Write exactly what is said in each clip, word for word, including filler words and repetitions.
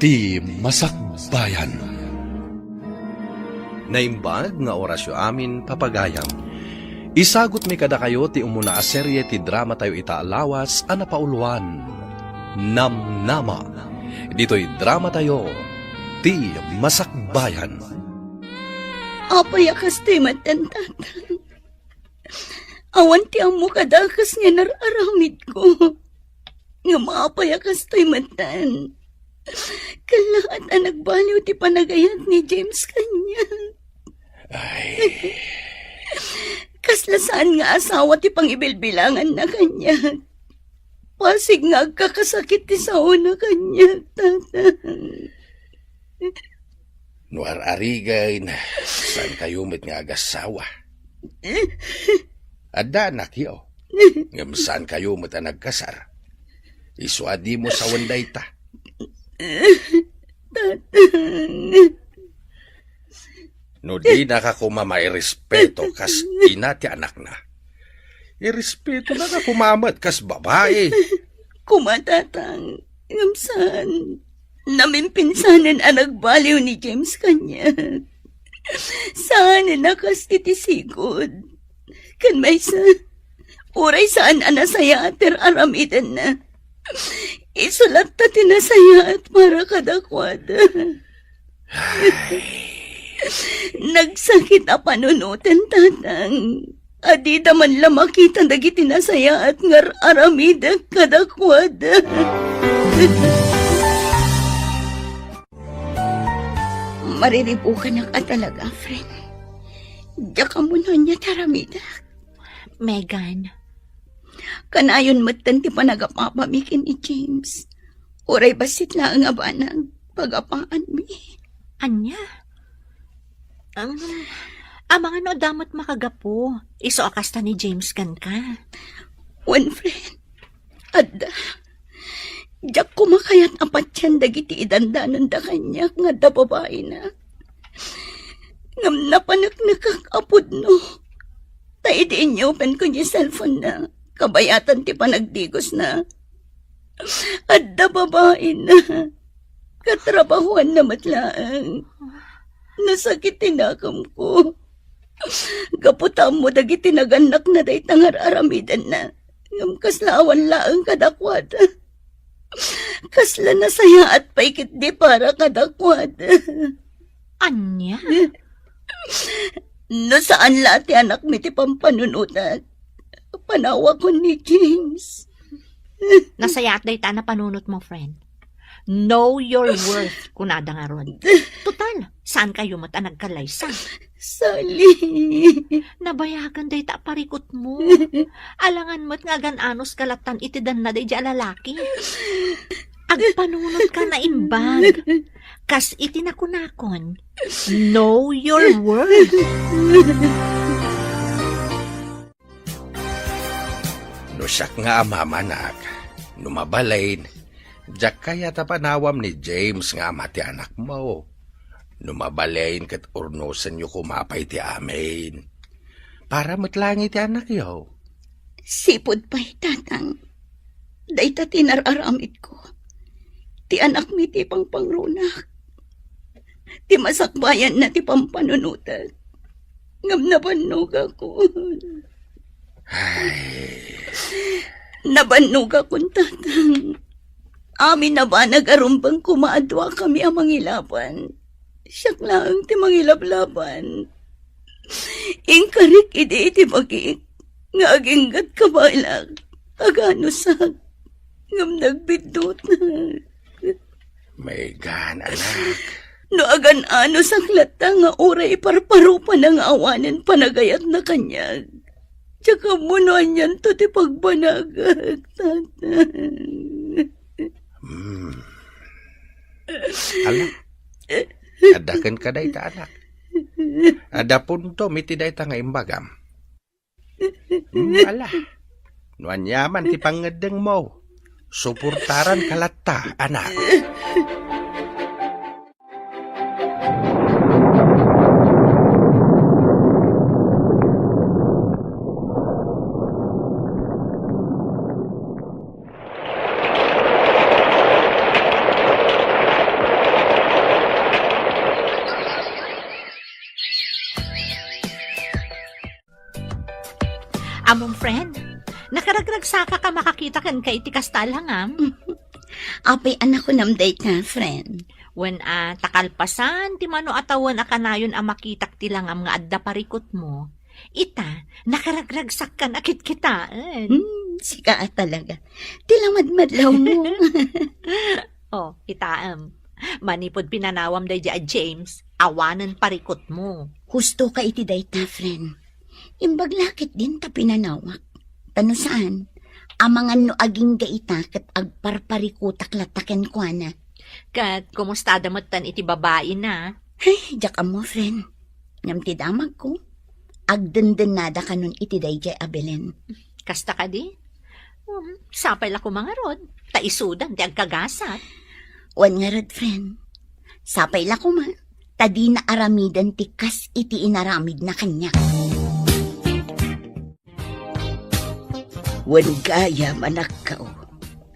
Ti Masakbayan. Naimbag nga orasyo amin, papagayam. Isagutmi kadakayo ti umuna a serie ti dramatayo ita a lawas a napauluan, Namnama. Ditoy dramatayo, Ti Masakbayan. Apay a kastoy met, Tatang? Awan ti ammo kadakes nga inar-aramidko. Ngem apay a kastoy metten? Kallaat a nagbaliw ti panagayat ni James kaniak. Ay. Kasla saan nga asawa ti pangibilbilanganna kaniak. Pasig nga agkakasakit ti saona kaniak, Tatang. No ar-arigen, saankayo met nga agasawa. Adda anakyo, ngem saankayo met a nagkasar. Isu a dimo sawen dayta. Tatang. No dinaka koma mairespeto kas ina ti anakna, irespetonaka koma met kas babai. Koma, Tatang, ngem saan. Namimpinsanen a nagbaliw ni James kaniak. Saanen a kas iti sigud. Ken maysa, uray saan a nasayaat ti ar-aramidenna, isu latta ti nasayaat para kadakuada. Nagsakit a panunoten, Tatang, a dida man la makita dagiti nasayaat nga ar-aramidek kadakuada. Mariribukanak a talaga, friend. Diak ammo no ania ti aramidek. Megan. Kanayon metten ti panagapapami ken ni James. Uray bassit laeng a banag, pagapaanmi. Ania? Um, amangan no adda met makagapu. Isu a kasta ni James kenka. Wen, friend. Adda. Diak koma kayat a patien dagiti idandananda kaniak nga adda babaina. Ngem napaneknekak a pudno. Ta idi inyupenko ni cellphone-na, kabayatan ti panagdigosna, adda babaina. Katrabahuanna met laeng. Nasakit ti nakemko. Gapu ta ammo dagiti nagannakna dayta nga ar-aramidenna. Ngem kasla awan laeng kadakuada. Kasla nasayaat pay ketdi para kadakuada. Ania? No saan la ti anakmi ti pampanunotak, panawakon ni James. Nasayaat dayta a napanunotmo, friend. Know your worth, kunada ngarud. Total, saankayo met a nagkalaysa. Sally. Nabayagan dayta a parikutmo. Alangan met nga agan-anoska lattan iti danna daydiay a lalaki. Agpanunotka naimbag. Kas iti nakunakon, know your worth. No siak nga amamanak, no mabalin, diak kayat a panawam ni James nga ama ti anakmo. No mabalin ket urnosenyo koma pay ti amin. Para met laeng iti anakyo. Sipud pay, Tatang. Dayta ti nar-aramidko. Ti anakmi ti pangpangrunak. Ti masakbayanna ti pampanunotek. Ngem nabannogakon. Ay. Nabannogakon, Tatang. Amin a banag a rumbeng koma a duakami a mangilaban. Siak laeng ti mangilablaban. Inkarik idi iti bagik nga aginggatka baylak, aganusak, ngem nagbiddutak. Megan, anak. No agan-anusak latta nga uray iparparupana nga awanen panagayatna kaniak, diak ammo no anianto ti pagbanagak, Tatang. Hmm. Ala, adda kenka dayta, anak. Adda puntom iti dayta nga imbagam. Hmm, ala, no aniaman ti pangngeddengmo, suportaranka latta, anak. Amom, friend, nakaragragsakak a makakita kenka iti kasta a langam. Apay a nakunam dayta, friend? Wen a, ta kalpasan ti mano a tawen a kanayon a makitak ti langam nga adda parikutmo, ita, nakaragragsakkan a kitkitaen. Hmm, sika a talaga. Ti lamadmadlawmo. Oh, kitaem. Manipud pinanawam daydi a James, awanen parikutmo. Husto ka iti dayta, friend. Imbag la ketdin ta pinanawak. Ta no saan, amangan no agingga ita ket agparparikutak latta kenkuana. Ket kumustada metten iti babaina? Ay, diak ammo, friend. Ngem ti damagko, agdendennada kanon iti daydiay a Belen. Kasta kadi? Um, sapay la koma ngarud, ta isudan ti agkagasat. Wen ngarud, friend. Sapay la koma, ta dina aramiden ti kas iti inaramidna kaniak. Wen gayam, anakko,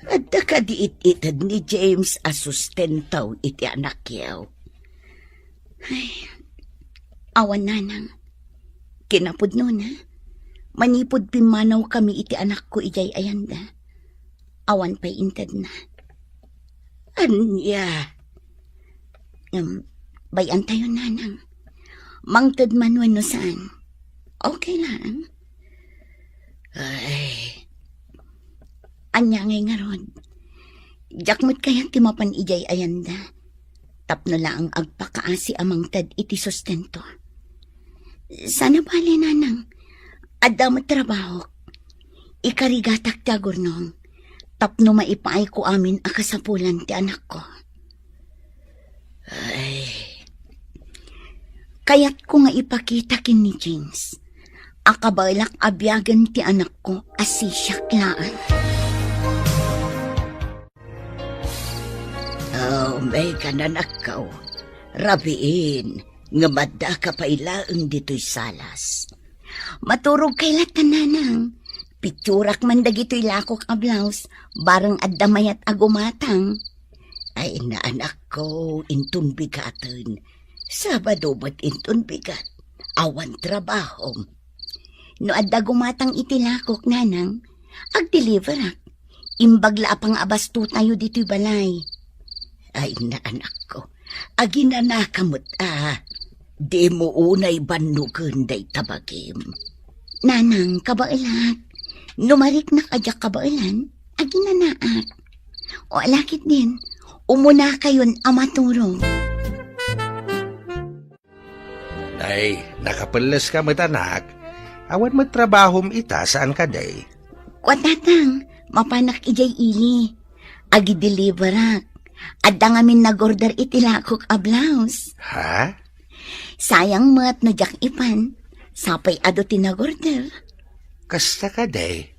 adda kadi it-ited ni James a sustento iti anakyo? Ay, awan, nanang. Kinapudnona, manipud pimmanawkami iti anakko idiay ayanda, awan pay intedna. Ania? Ngem, bay-antayon, nanang. Mangted man wenno saan, okay lang. Ay. Ania ngay ngarud? Diak met kayat ti mapan idiay ayanda tapno laeng agpakaasi a mangted iti sustento. Saan a bale, nanang. Adda met trabahok. Ikarigatak ti agurnong tapno maipaayko amin a kasapulan ti anakko. Ay. Kayatko nga ipakita ken ni James a kabaelak a biagen ti anakko a sisiak laeng. Oh, Megan, anakko. Rabiin, ngem addaka pay laeng ditoy salas. Maturogkay latta, nanang. Pitsurak man dagitoy lakok a blouse, bareng adda mayat a gumatang. Ay, naanakko, inton bigaten. Sabado met inton bigat. Awan trabahom. No adda gumatang iti lakok, nanang, agdeliverak. Imbag la a pangabastotayo ditoy balay. Ay, naanakko. Aginanaka met a. Dimo unay bannogen dayta bagim. Nanang, kabaelak. No mariknak a diak kabaelan, aginanaak. O, ala ketdin, umunakayon a maturog. Ay, nakapelleska met, anak. Awan met trabahom ita, saan kadi? Kua, tatang, mapanak idiay ili. Agideliverak. Adda ngamin nagorder iti lakok a blouse. Ha? Sayang met no diak ipan. Sapay adu ti nagorder. Kasta kadi?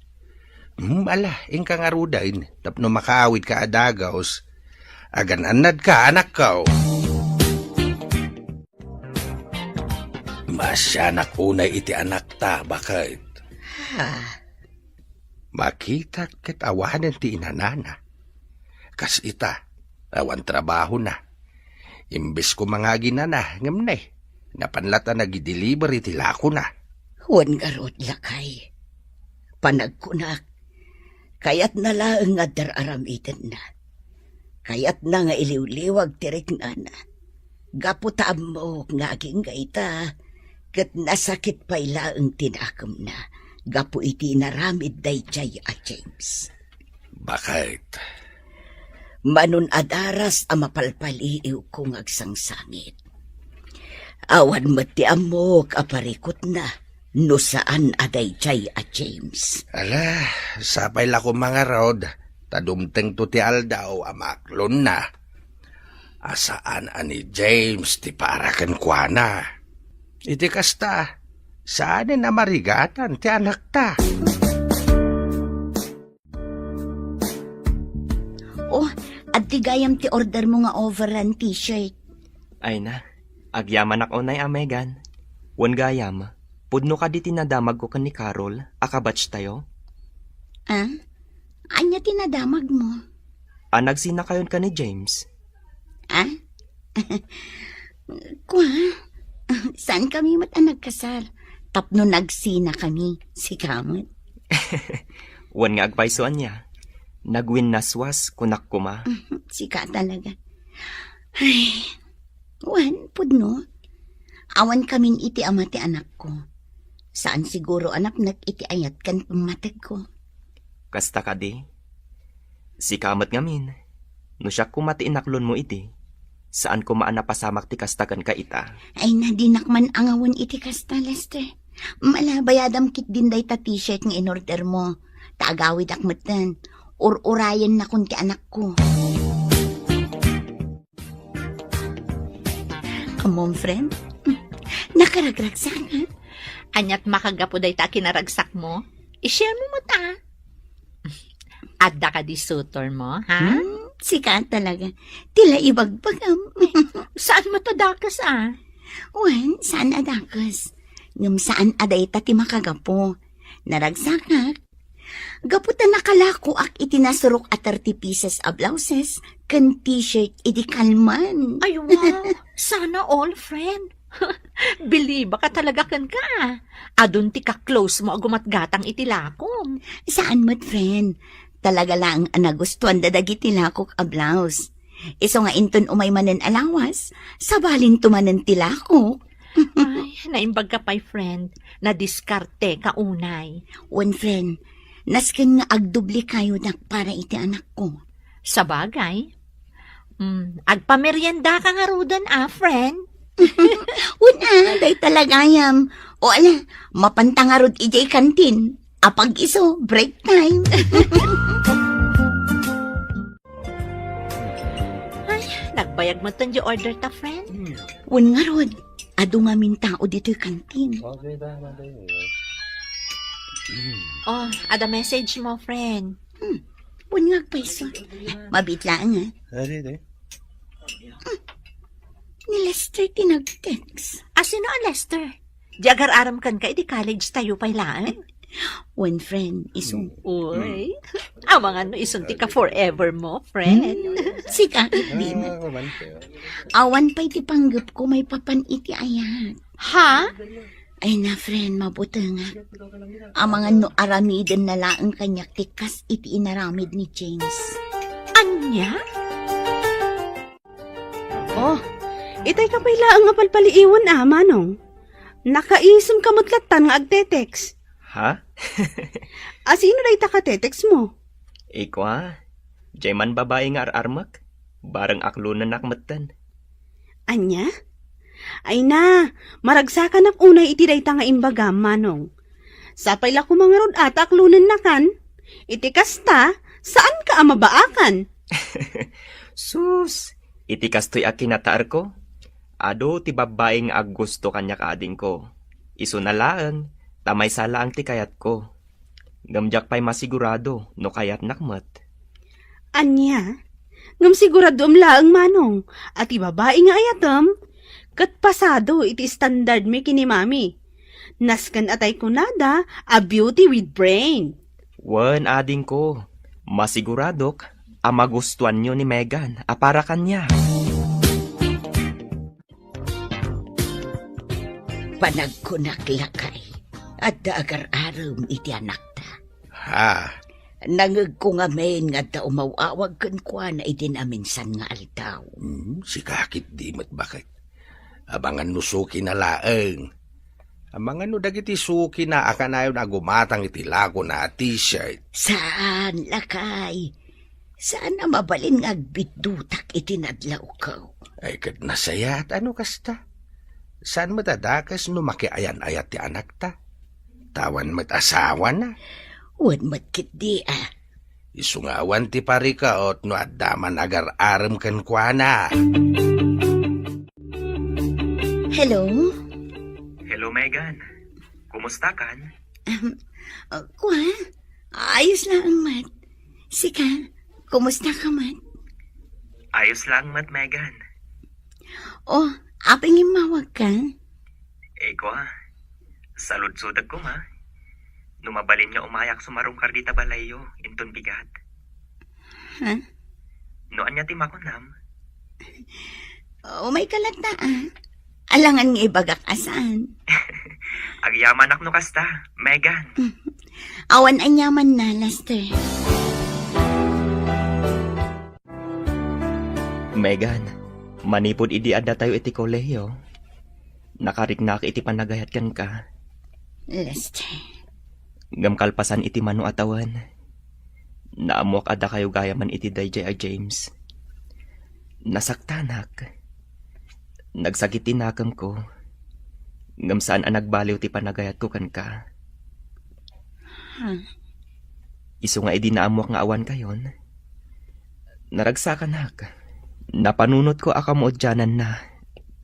Hmm, ala, inka ngaruden tapno makaawidka a dagus. Agan-annadka, anakko. Maasianak unay iti anakta, baket. Ha? Makitak ket awanen ti inanana. Kas ita, awan trabahona. Imbes koma nga aginana, ngem ne, napan latta nagideliver iti lakona. Wen ngarud, lakay. Panagkunak, kayatna laeng nga adda ar-aramidenna. Kayatna nga iliwliwag ti riknana. Gapu ta ammok nga agingga ita, ket nasakit pay laeng ti nakemna gapu iti inaramid daydiay a James. Baket. Manon a daras a mapalpaliiwko nga agsangsangit. Awan met ti ammok a parikutna no saan a daydiay a James. Ala, sapay la koma ngarud, ta dumtengto ti aldaw a maaklonna. A saan a ni James ti para kenkuana. Iti kasta, saanen a marigatan ti anakta. Oh, adtoy gayam ti ordermo nga overrun t-shirt. Ay na, agyamanak unay a, Megan. Wen gayam, pudno kadi ti nadamagko ken ni Carol a kabatchtayo? Ah? Ania ti nadamagmo? A nagsinakayon ken ni James. Ah? Kua? Saan kami met a nagkasar? tapno nagsinakami, sika met. Wen nga agpayso ania? Nagwinnaswas, kunak koma. Sika talaga. Ay, wen, pudno. Awan kamin iti ama ti anakko. Saan siguro a napnek iti ayat ken pammategko. Kasta kadi? Sika met ngamin, no siak koma ti inaklonmo idi, saan koma a napasamak ti kasta kenka ita. Ay, na, dinak man angawen iti kasta, Lester. Mala, bayadam ketdin dayta t-shirt nga in-ordermo. Ta agawidak metten. Ur-urayennakon ti anakko. Ammom, friend? Nakaragragsak, ha? Aniat makagapu dayta a kinaragsakmo? I-share mo met, a. Adda kadi suitormo, ha? Hmm, sika talaga. Ti la ibagbagam. Saan met a dakes, a? Wen, saan a dakes. Ngem saan a dayta ti makagapu. Naragsakak. Gapu ta nakalakoak iti nasurok a thirty pieces a blouses ken t-shirt idi kalman. Ay, wow! Sana all, friend. Bilibak a talaga kenka. Adun ti ka-close mo a gumatgatang iti lakom. Saan met, friend. Talaga laeng a nagustuanda dagiti lakok a blouse. Isu nga inton umay manen a lawas, sabalinto manen ti lakok. Ay, naimbag ka pay, friend. Nadiskarteka unay. Wen, friend, nasken nga agdubli kayodak para iti anakko. Sabagay. Mm, agpameriendaka ngaruden, a, friend? Wen, a, dayta la gayam. O, ala, mapanta ngarud idiay kantin. Apag-isu, break time. Ay, nagbayag metten ti order ta, friend. Wen ngarud, adu ngamin tao ditoy kantin. Okay, ba, ba, ba, ba. Oh, ada message mo, friend. Hmm. Wen nga agpayso. Mabiit laeng, a. Adi, adi. Hmm. Ni Lester ti nag-text. A, sino a Lester? Di agar-arem kenka idi college tayo pay laeng. Wen, friend, isu. Uy, amangan no isun ti ka-forever mo, friend. Hmm, sika, di na. Ah, kuman kayo. Awan pay ti panggepko maipapan iti ayat. Ha? Ay na, friend, mabutengak. Amangan no aramidenna laeng kaniak ti kas iti inaramid ni James. Ania? Oh, itay ka pay laeng nga palpaliiwen, a, Manong. Nakaisem ka met lattan nga agte-text. Ha? A, sino dayta ka-text mo? Ikua, diay man babai nga ar-armek, bareng aklonennak metten. Ania? Ay na, maragsakanak unay iti dayta nga imbagam, Manong. Sapay la koma ngarud a ta aklonennakan. Iti kasta, saanka a mabaakan. Sus, iti kastoy a kinataerko, adu ti babbai nga aggusto kaniak, adingko. Isuna laeng, ta maysa laeng ti kayatko. Ngem diak pay masigurado no kayatnak met. Ania? Ngem siguradoem laeng, Manong, a ti babai nga ayatem ket pasado iti standardmi ken ni Mami. Nasken a tay kunada a beauty with brain. Wen, adingko, masiguradok a magustuanyo ni Megan a para kaniak. Panagkunak, lakay, adda agar-arem iti anakta. Ha? Nangegko ngamin nga adda umaw-awag kenkuana idin a minsan nga aldaw. Hmm, sika ketdi met, baket. Amangan no sukina laeng. Amangan no dagiti sukina a kanayon a gumatang iti lakona a t-shirt. Saan, lakay? Saan a mabalin nga agbiddutak iti nadlawko? Ay, ket nasayaat a no kasta. Saan met a dakes no makiayan-ayat ti anakta? Ta awan met asawana. Wen met ketdi, a. Isu nga awan ti parikaot no adda man agar-arem kenkuana. Hello? Hello, Megan. Kumusta kan? Um, uh, kua? Ayos laeng met. Sika, kumusta ka met? Ayos laeng met, Megan. Oh, apay nga immawag ka? Eh, kua, saludsodek koma. No mabalin nga umayak sumarungkar dita balayyo, inton bigat. Ha? No ania ti makunam? Umay ka latta, a. Alangan nga ibagak a saan. Agyamanak no kasta, Megan. Awan aniamanna, Lester. Megan, manipud idi addatayo iti kolehiyo, nakariknak iti panagayat kenka. Lester. Ngem kalpasan iti mano a tawen, naammoak a dakayo gayamen iti daydiay a James. Nasaktanak. Nagsakit ti nakemko. Ngem saan a nagbaliw ti panagayatko kenka. Huh? Isu nga idi naammoak nga awan kayon, naragsakanak. Napanunotko a kamaudiananna,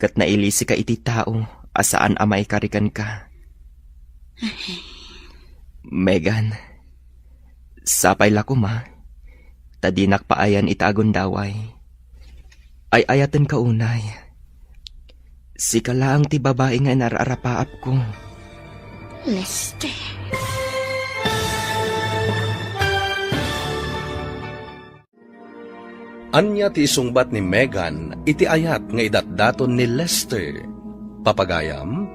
ket nailisika iti tao a saan a maikari kenka. Megan, sapay la koma, ta dinak paayan ita a gundaway. Ay-ayatenka unay. Sika laeng ti babai nga inar-arapaapko. Lester. Ania ti isungbat ni Megan iti ayat nga idatdaton ni Lester? Papagayam,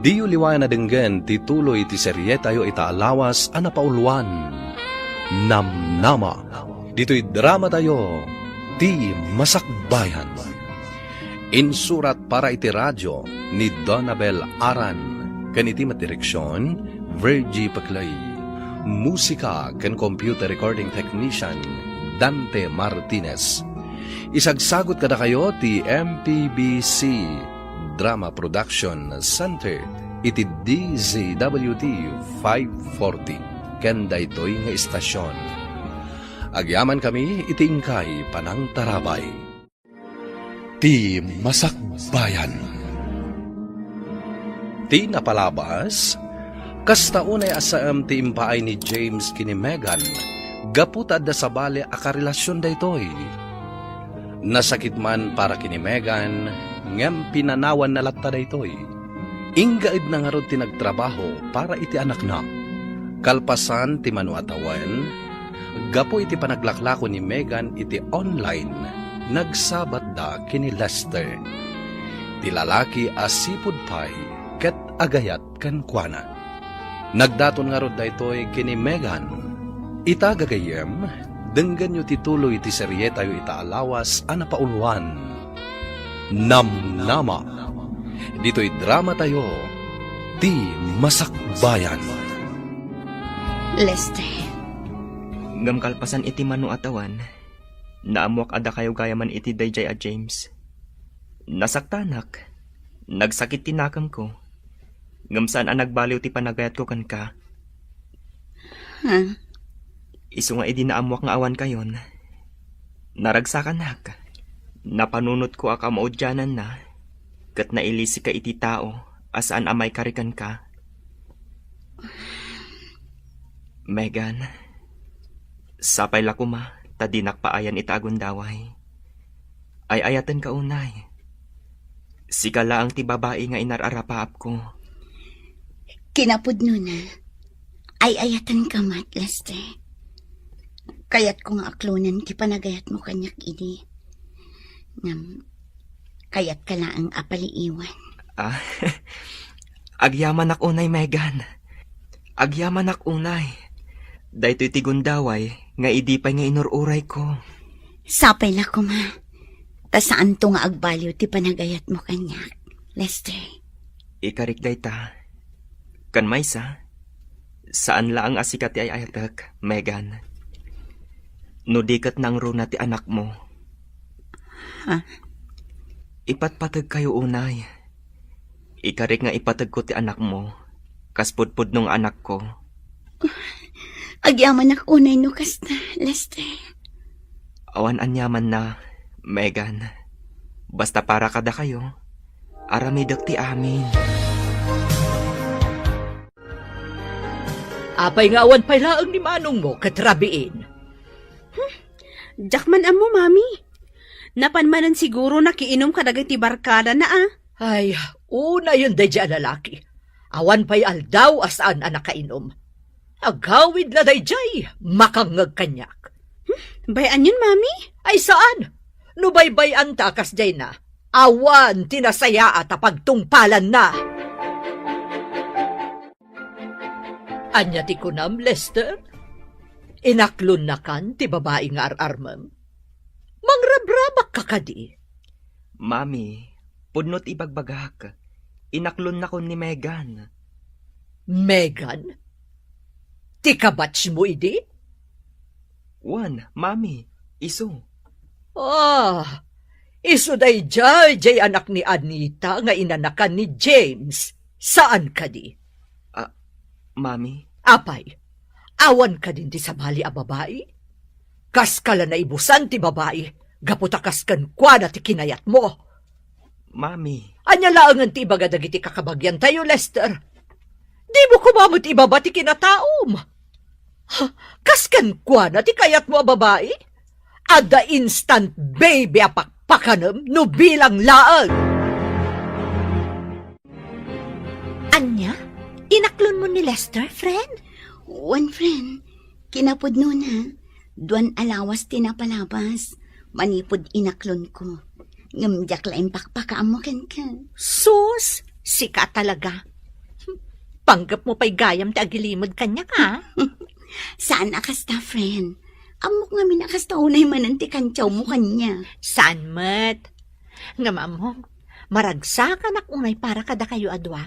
diyo liwayan a denggen ti tuloy ti serietayo ita a lawas a napauluan, Namnama. Ditoy dramatayo, Ti Masakbayan. Insurat para iti radio ni Donabel Aran ken iti met direksion, Virgie Paclay. Musika ken computer recording technician, Dante Martinez. Isagsagut kadakayo ti M P B C Drama Production Center iti D Z W T five forty ken daytoy nga istasion. Agyamankami iti inkay panangtarabay. Ti Masakbayan. Ti napalabas, kasta unay a saem ti impaay ni James ken ni Megan gapu ta adda sabali a karelasion daytoy. Nasakit man para ken ni Megan, ngem pinanawanna latta daytoy. Inggaedna ngarud ti nagtrabaho para iti anakna. Kalpasan ti mano a tawen, gapu iti panaglaklako ni Megan iti online, nagsabatda ken ni Lester. Ti lalaki a sipud pay ket agayat kenkuana. Nagdaton ngarud daytoy ken ni Megan. Ita gagayyem, denggenyo ti tuloy ti serietayo ita a lawas a napauluan, Namnama. Ditoy dramatayo, Ti Masakbayan. Lester. Ngem kalpasan iti mano a tawen, naammoak a dakayo gayamen iti daydiay a James. Nasaktanak. Nagsakit ti nakemko. Ngem saan a nagbaliw ti panagayatko kenka. Ha? Isu nga idi naammoak nga awan kayon, naragsakanak. Napanunotko a kamaudiananna, ket nailisika iti tao a saan a maikari kenka. Megan, sapay la koma ta dinak paayan ita a gundaway. Ay-ayatenka unay. Sika laeng ti babai nga inar-arapaapko. Kinapudnona, ay-ayatenka met, Lester. Kayatko nga aklonen ti panagayatmo kaniak idi. Ngem, kayatka laeng a paliiwen. Ah, agyamanak unay, Megan. Agyamanak unay. Daytoy ti gundaway nga idi pay nga inur-urayko. Sapay la koma. Ta saanto nga agbaliw ti panagayatmo kaniak, Lester. Ikarik dayta. Ken maysa, saan laeng a sika ti ay-ayatek, Megan. No di ket nangruna ti anakmo. Ha? Ipatpategkayo unay. Ikarik nga ipategko ti anakmo, kas pudpudno nga anakko. Agyamanak unay no kasta, Lester. Awan aniamanna, Megan. Basta para kadakayo, aramidek ti amin. Apay nga awan pay laeng ni manongmo ket rabiin? Hmm, diak man ammo, Mami. Napan manen siguro nakiinom kadagiti barkadana, a. Ay, unayen daydiay a lalaki. Awan pay aldaw a saan a nakainom. Agawid la daydiay, makangngeg kaniak. Hmm? Bay-anyon, Mami? Ay, saan? No baybay-anta a kasdiayna, awan ti nasayaat a pagtungpalanna. Ania ti kunam, Lester? Inaklonnakan ti babai nga ar-armem? Mangrabrabakka kadi? Mami, pudno ti ibagbagak. Inaklonnakon ni Megan. Megan? Ti kabatchmo idi? Wen, Mami, isu. Ah, isu daydiay, diay anak ni Anita nga inanakan ni James. Saan kadi? Ah, Mami? Apay, awan kadin ti sabali a babai? Kaska la naibusan ti babai, gapu ta kas kenkuana ti kinayatmo. Mami. Ania laengen ti ibaga dagiti kakabagiantayo, Lester? Dimo koma met ibaba ti kinataom. Ha, kas kenkuana ti kayatmo a babai? Adda instant baby a pakpakanem no bilang laeng. Ania? Inaklonmo ni Lester, friend? Wen, friend. Kinapudnona, duan a lawas ti napalabas manipud inaklonko. Ngem diak la impakpakaammo kenka. Sus, sika talaga. Panggepmo pay gayam ti agilimed kaniak, a? Saan a kasta, friend. Ammok ngamin a kasta unay manen ti kantiawmo kaniak. Saan met? Ngem ammom, maragsakanak unay para kadakayo a dua.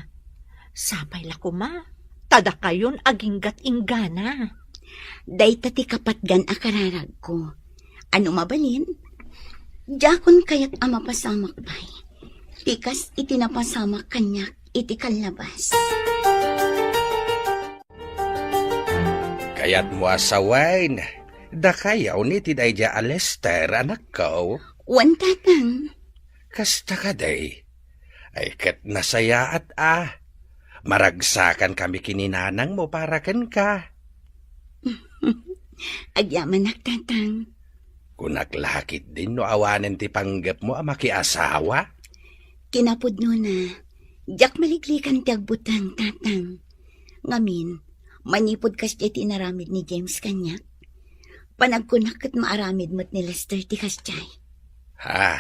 Sapay la koma, ta dakayon aginggat inggana. Dayta ti kapatgan a kararagko. Ano mabalin? Diakon kayat a mapasamak pay. Ti kas iti napasamak kaniak iti kallabas. Kayatmo a sawen, dakayo ni ti daydiay a Lester, anakko? Wen, tatang. Kasta kadi? Ay, ket nasayaat a. Maragsakankami ken ni nanangmo para kenka. Agyamanak, tatang. Kunak la ketdin no awanen ti panggepmo a makiasawa? Kinapudnona, diak maliklikan ti agbuteng, tatang. Ngamin, manipud kasdiay ti inaramid ni James kaniak, panagkunak ket maaramid met ni Lester ti kasdiay. Ha?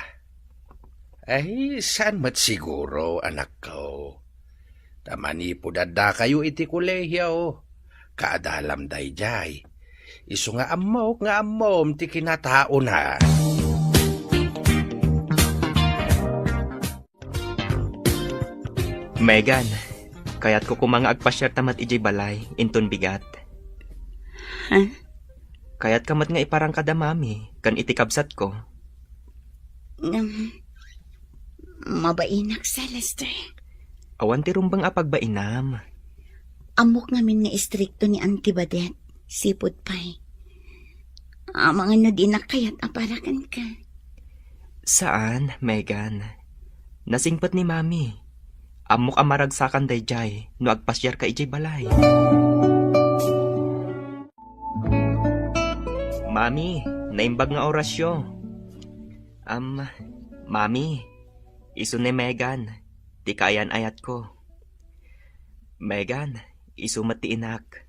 Ay, saan met siguro, anakko. Ta manipud addakayo iti kolehio, kaadalam daydiay. Isu nga ammok nga ammom ti kinataona. Megan, kayatko koma nga agpasiarta met idiay balay, inton bigat. Ha? Kayatka met nga iparang kada mami ken iti kabsatko? Ngem, mabainak sa, Lester. Awan ti rumbeng a pagbainam. Ammok ngamin nga istrikto ni Auntie Badet, sipud pay. Amangan no dinak kayat a para kenka. Saan, Megan. Nasingpet ni Mami. Ammok a maragsakan daydiay no agpasiarka idiay balay. Mami, naimbag nga orasyo. Am, Mami, isu ni Megan, ti kaayan-ayatko. Megan, isu met ti inak.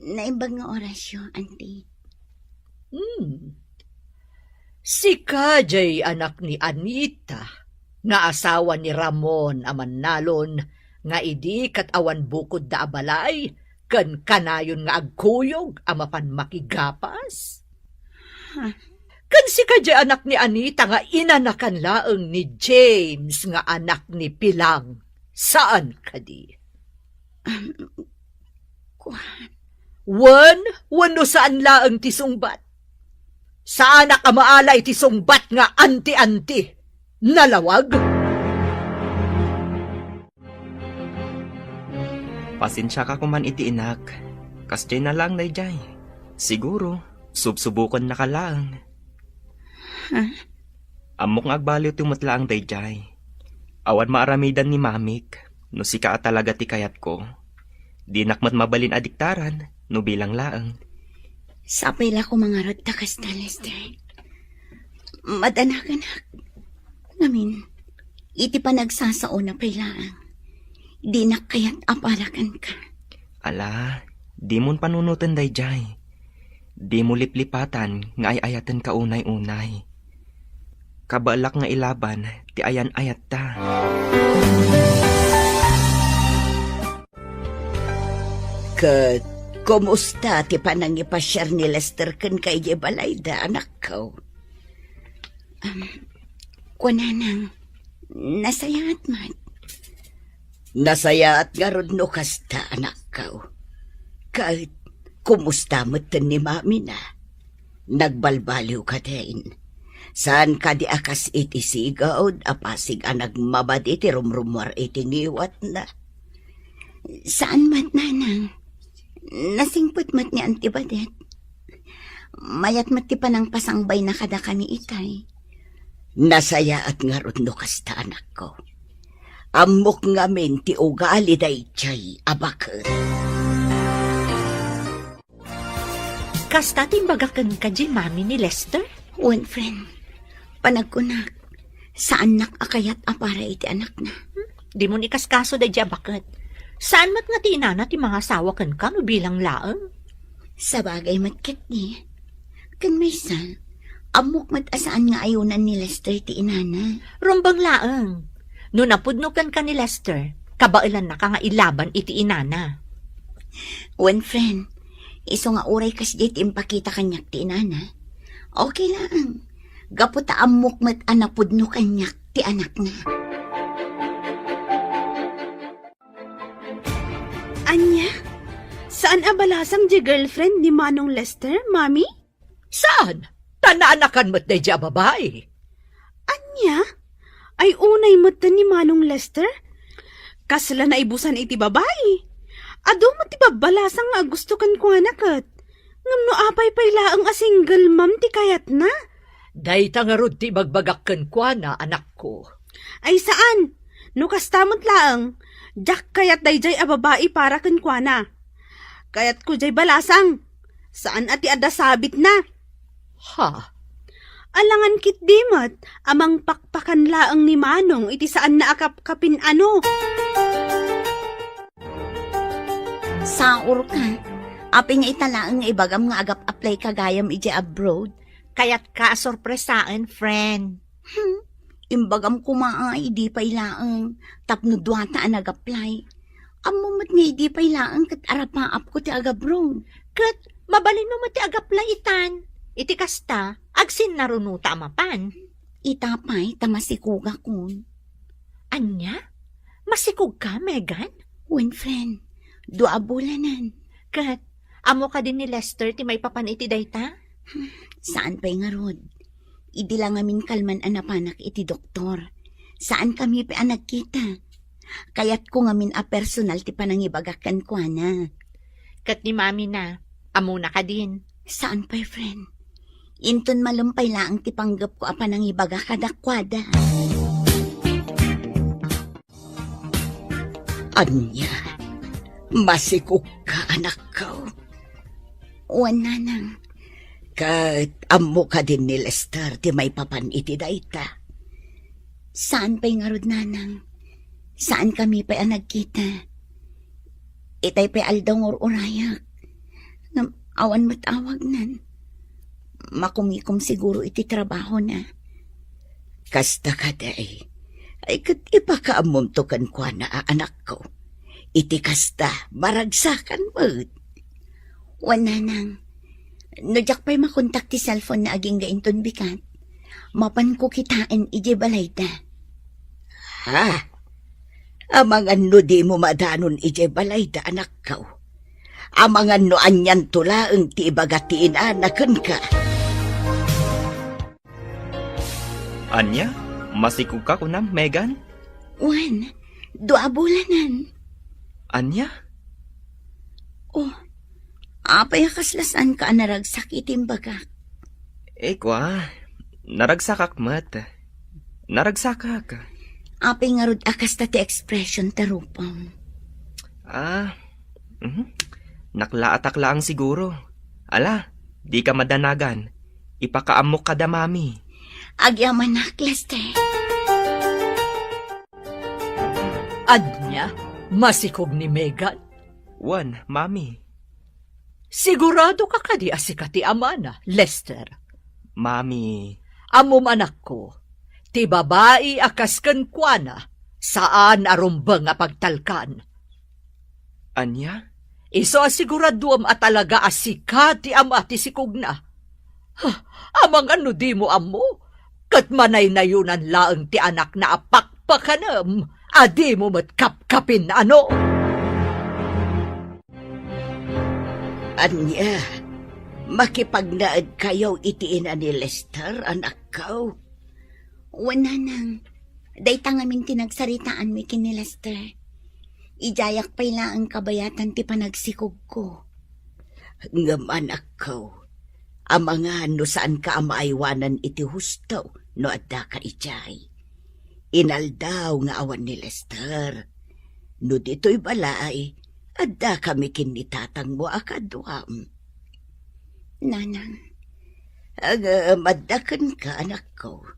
Naimbag nga orasyo, Auntie. Hmm. Sika diay anak ni Anita, nga asawa ni Ramon a mannalon, nga idi ket awan bukodda a balay, ken kanayon nga agkuyog a mapan makigapas? Ha? Ken sika diay anak ni Anita nga inanakan laeng ni James nga anak ni Pilang, saan kadi? Um, kuan. Wen, wenno saan laeng ti sungbat? Saanak a maala iti sungbat nga anti-anti. Nalawag? Pasensiaka koman iti inak. Kasdiay na laeng daydiay. Siguro, subsubokennaka laeng. Ha? Ammok nga agbaliwto met laeng daydiay. Awan maaramidan ni mamik, no sika a talaga ti kayatko. Dinak met mabalin a diktaran, no bilang laeng. Sapay la koma ngarud ta kasta, Lester. Madanaganak. Ngamin, iti panagsasaona pay laeng. Dinak kayat a para kenka. Ala, dimon panunoten daydiay. Dimo liplipatan nga ay-ayatenka unay-unay. Kabaelak nga ilaban ti ayan-ayatta. Ket kumusta ti panangipasiar ni Lester kenka idiay balayda, anakko? Um, kunanang, nasayaat met. Nasayaat ngarud no kasta, anakko. Ket kumusta metten ni mamina? Nagbalbaliw kadin? Saan kadi a kas iti sigud a pasig a nagmabadi ti rumrumuar iti ngiwatna? Saan met, nanang. Nasingpet met ni antibadet. Mayat met ti panangpasangbayna kadakami itay. Nasayaat ngarud no kasta, anakko. Ammok ngamin ti ugali daydiay a baket. Kasta ti imbagak kenka diay mami ni Lester? Wen, friend. Panagkunak, saannak a kayat a para iti anakna. Hmm? Dimon ikaskaso daydiay a baket. Saan met nga ti inana ti mangasawa kenka no bilang laeng? Sabagay met ketdi. Ken maysa, ammok met a saan nga ayonan ni Lester ti inana. Rumbeng laeng. No napudno kenka ni Lester, kabaelannaka nga ilaban iti inana. Wen, friend, isu nga uray kasdiay ti impakita kaniak ti inana, okay laeng. Gapu ta ammok met a napudno kaniak ti anakna. Ania? Saan a balasang diay girlfriend ni Manong Lester, Mami? Saan? Ta naanakan met daydiay a babai. Ania? Ay, unay met ni Manong Lester? Kasla naibusan iti babai. Adu met ti babbalasang nga agusto kenkuana ket. Ngem no apay pay laeng a single mom ti kayatna? Dayta ngarud ti ibagbagak kenkuana, anakko. Ay, saan? No kasta met laeng, diak kayat daydiay a babai para kenkuana. Kayatko diay balasang. Saan a ti adda sabitna. Ha? Alangan ketdi met a mangpakpakan laeng ni Manong iti saanna a kapkapin-ano. Saurka. Apay nga ita laeng nga ibagam nga agap-apply ka gayam idiay abroad? Kayatka a sorpresaen, friend. Hmm. Imbagam koma a idi pay laeng tapno duata a nag-apply. Ammom met nga idi pay laeng ket arapaapko ti agabroad. Ket mabalinmo met ti agapla itan. Iti kasta, agsinnarunota a mapan. Ita pay ta masikogakon. Ania? Masikogka, Megan? Wen, friend. Dua a bulanen. Ket, ammo kadi ni Lester ti maipapan iti dayta? Saan pay ngarud. Idi la ngamin kalman a napanak iti doktor. Saankami pay a nagkita. Kayatko ngamin a personal ti panangibagak kenkuana. Ket ni Mami na, ammona kadin? Saan pay, friend. Inton malem pay laeng ti panggepko a panangibaga kadakuada. Ania? Masikogka, anakko? Wen, nanang. Ket ammo kadin ni Lester ti maipapan iti dayta? Saan pay ngarud, nanang. Saankami pay a nagkita. Itay pay aldaw nga ur-urayak. Ngem awan met awagnan. Makumikom siguro iti trabahona. Kasta kadi. Ay, ket ipakaammomto kenkuana a anakko. Iti kasta, maragsakan met. Wen, nanang. No diak pay makontak ti cellphone-na agingga inton bigat, mapanko kitaen idiay balayda. Ha? Amangan no dimo madanon idiay balayda, anakko. Amangan no anianto laeng ti ibaga ti inana kenka. Ania? Masikogka kunam, Megan? Wen, dua a bulanen. Ania? Oh, apay a kasla saanka a naragsak iti imbagak? Eh, kua, naragsakak met. Naragsakak. Apay ngarud a kasta ti expression ta rupam? Ah, mhm. Naklaatak laeng siguro. Ala, dika madanagan. Ipakaammok kada Mami. Agyamanak, Lester. Ania? Masikog ni Megan? Wen, Mami. Sigurado ka kadi a sika ti amana, Lester? Mami. Ammom, anakko, ti babai a kas kenkuana, saan a rumbeng a pagtalkan. Ania? Isu a siguraduam a talaga a sika ti ama ti sikogna. Ha, amangan no dimo ammo, ket manaynayonan laeng ti anakna a pakpakanem a dimo met kapkapin-ano. Ania, makipagnaedkayo iti ina ni Lester, anakko? Wen, nanang, dayta ngamin ti nagsaritaanmi ken ni Lester. Idiayak pay laeng kabayatan ti panagsikogko. Ngem, anakko, amangan no saanka a maaywanan iti husto no addaka idiay. Inaldaw nga awan ni Lester. No ditoy balay, addakami ken ni tatangmo a kaduam. Nanang. Ngem adda kenka, anakko.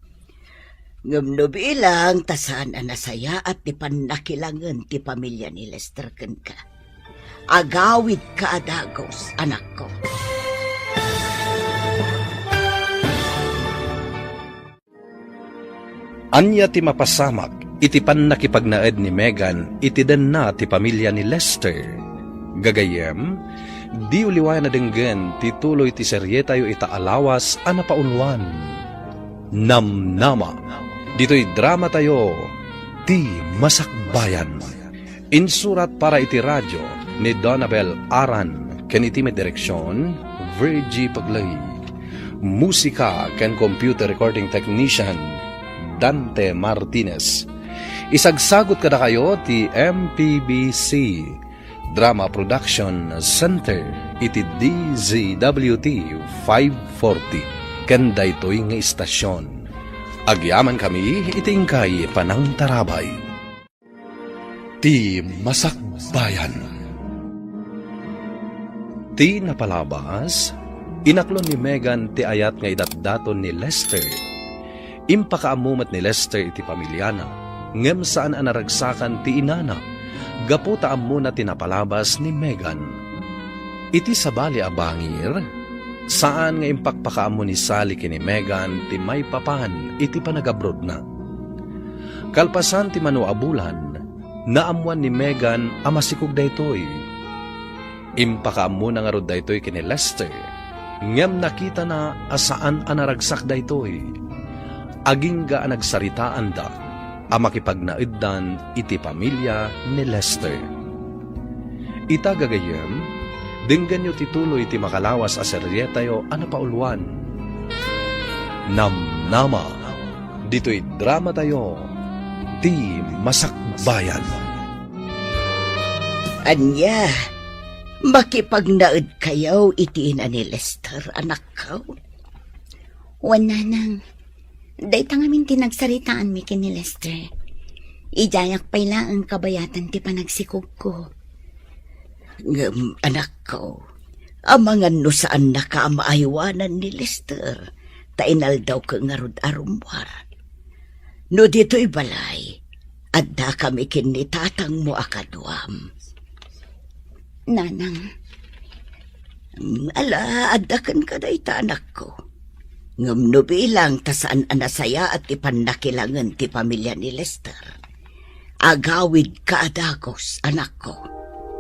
Ngem no bilang ta saan a nasayaat ti pannakilangen ti pamilia ni Lester kenka, agawidka a dagus, anakko. Ania ti mapasamak iti pannakipagnaed ni Megan iti denna ti pamilia ni Lester? Gagayyem, diyo liwayan a denggen ti tuloy ti serietayo ita a lawas a napauluan, Namnama. Ditoy dramatayo, Ti Masakbayan. Insurat para iti radio ni Donabel Aran ken iti met direksion, Virgie Paglay. Musika ken computer recording technician, Dante Martinez. Isagsagut kadakayo ti M P B C Drama Production Center iti D Z W T five forty ken daytoy nga istasion. Agyamankami iti inkay panangtarabay. Ti Masakbayan. Ti napalabas, inaklon ni Megan ti ayat nga idatdaton ni Lester. Impakaammo met ni Lester iti pamiliana, ngem saan a naragsakan ti inana, gapu ta ammona ti napalabas ni Megan. Iti sabali a bangir, saan nga impakpakaammo ni Sally ken ni Megan ti maipapan iti panagabrodna. Kalpasan ti mano a bulan, naammoan ni Megan a masikog daytoy. Impakaammona ngarud daytoy ken ni Lester, ngem nakitana a saan a naragsak daytoy. Agingga a nagsaritaanda a makipagnaeddan iti pamilia ni Lester. Ita gagayyem, denggenyo ti tuloy ti makalawas a serietayo a napauluan, Namnama, ditoy dramatayo, Ti Masakbayan. Ania, makipagnaedkayo iti ina ni Lester, anakko? Wen, nanang, dayta ngamin ti nagsaritaanmi ken ni Lester. Idiayak pay laeng kabayatan ti panagsikogko. Ngem, anakko, amangan no saannaka a maaywanan ni Lester, ta inaldawko ngarud a rummuar. No ditoy balay, addakami ken ni tatangmo a kaduam. Nanang. Mm, ala, adda kenka dayta, anakko. Ngem no bilang ta saan a nasayaat ti pannakilangen ti pamilia ni Lester, agawidka a dagus, anakko.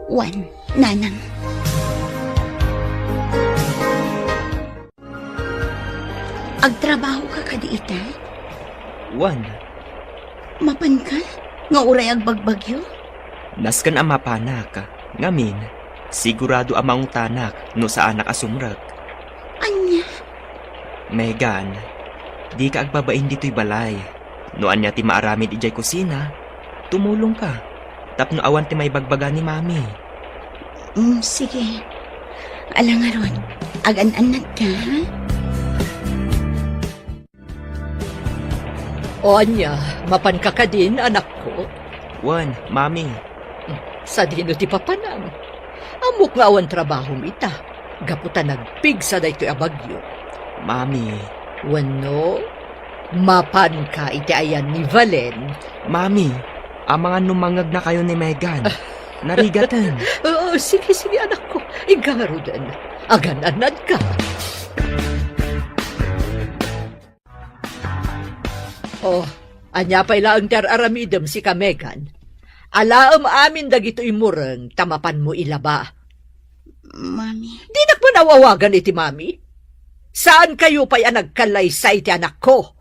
Wen, nanang. Agtrabahoka kadi ita? Wen. Mapanka nga uray agbagbagyo? Nasken a mapanak, ngamin, sigurado a maungtanak no saanak a sumrek. Ania? Megan, dika agbabain ditoy balay. No ania ti maaramid idiay kusina, tumulongka tapno awan ti maibagbaga ni Mami. Mm, sige. Ala ngarud, agan-annadka, ha? O ania, mapanka kadin, anakko? Wen, Mami. Sadino ti papanam? Ammok nga awan trabahom ita, gapu ta nagpigsa daytoy a bagyo. Mami. Wenno, mapanka iti ayan ni Valen? Mami, amangan no mangngegnakayo ni Megan. Narigaten. Oo, sige, sige, anakko. Inka ngaruden. Agan-annadka. Oh, ania pay laeng ti ar-aramidem, sika, Megan? Alaem amin dagitoy mureng ta mapanmo ilaba. Mami. Dinak man aw-awagan iti mami. Saankayo pay a nagkallaysa iti anakko.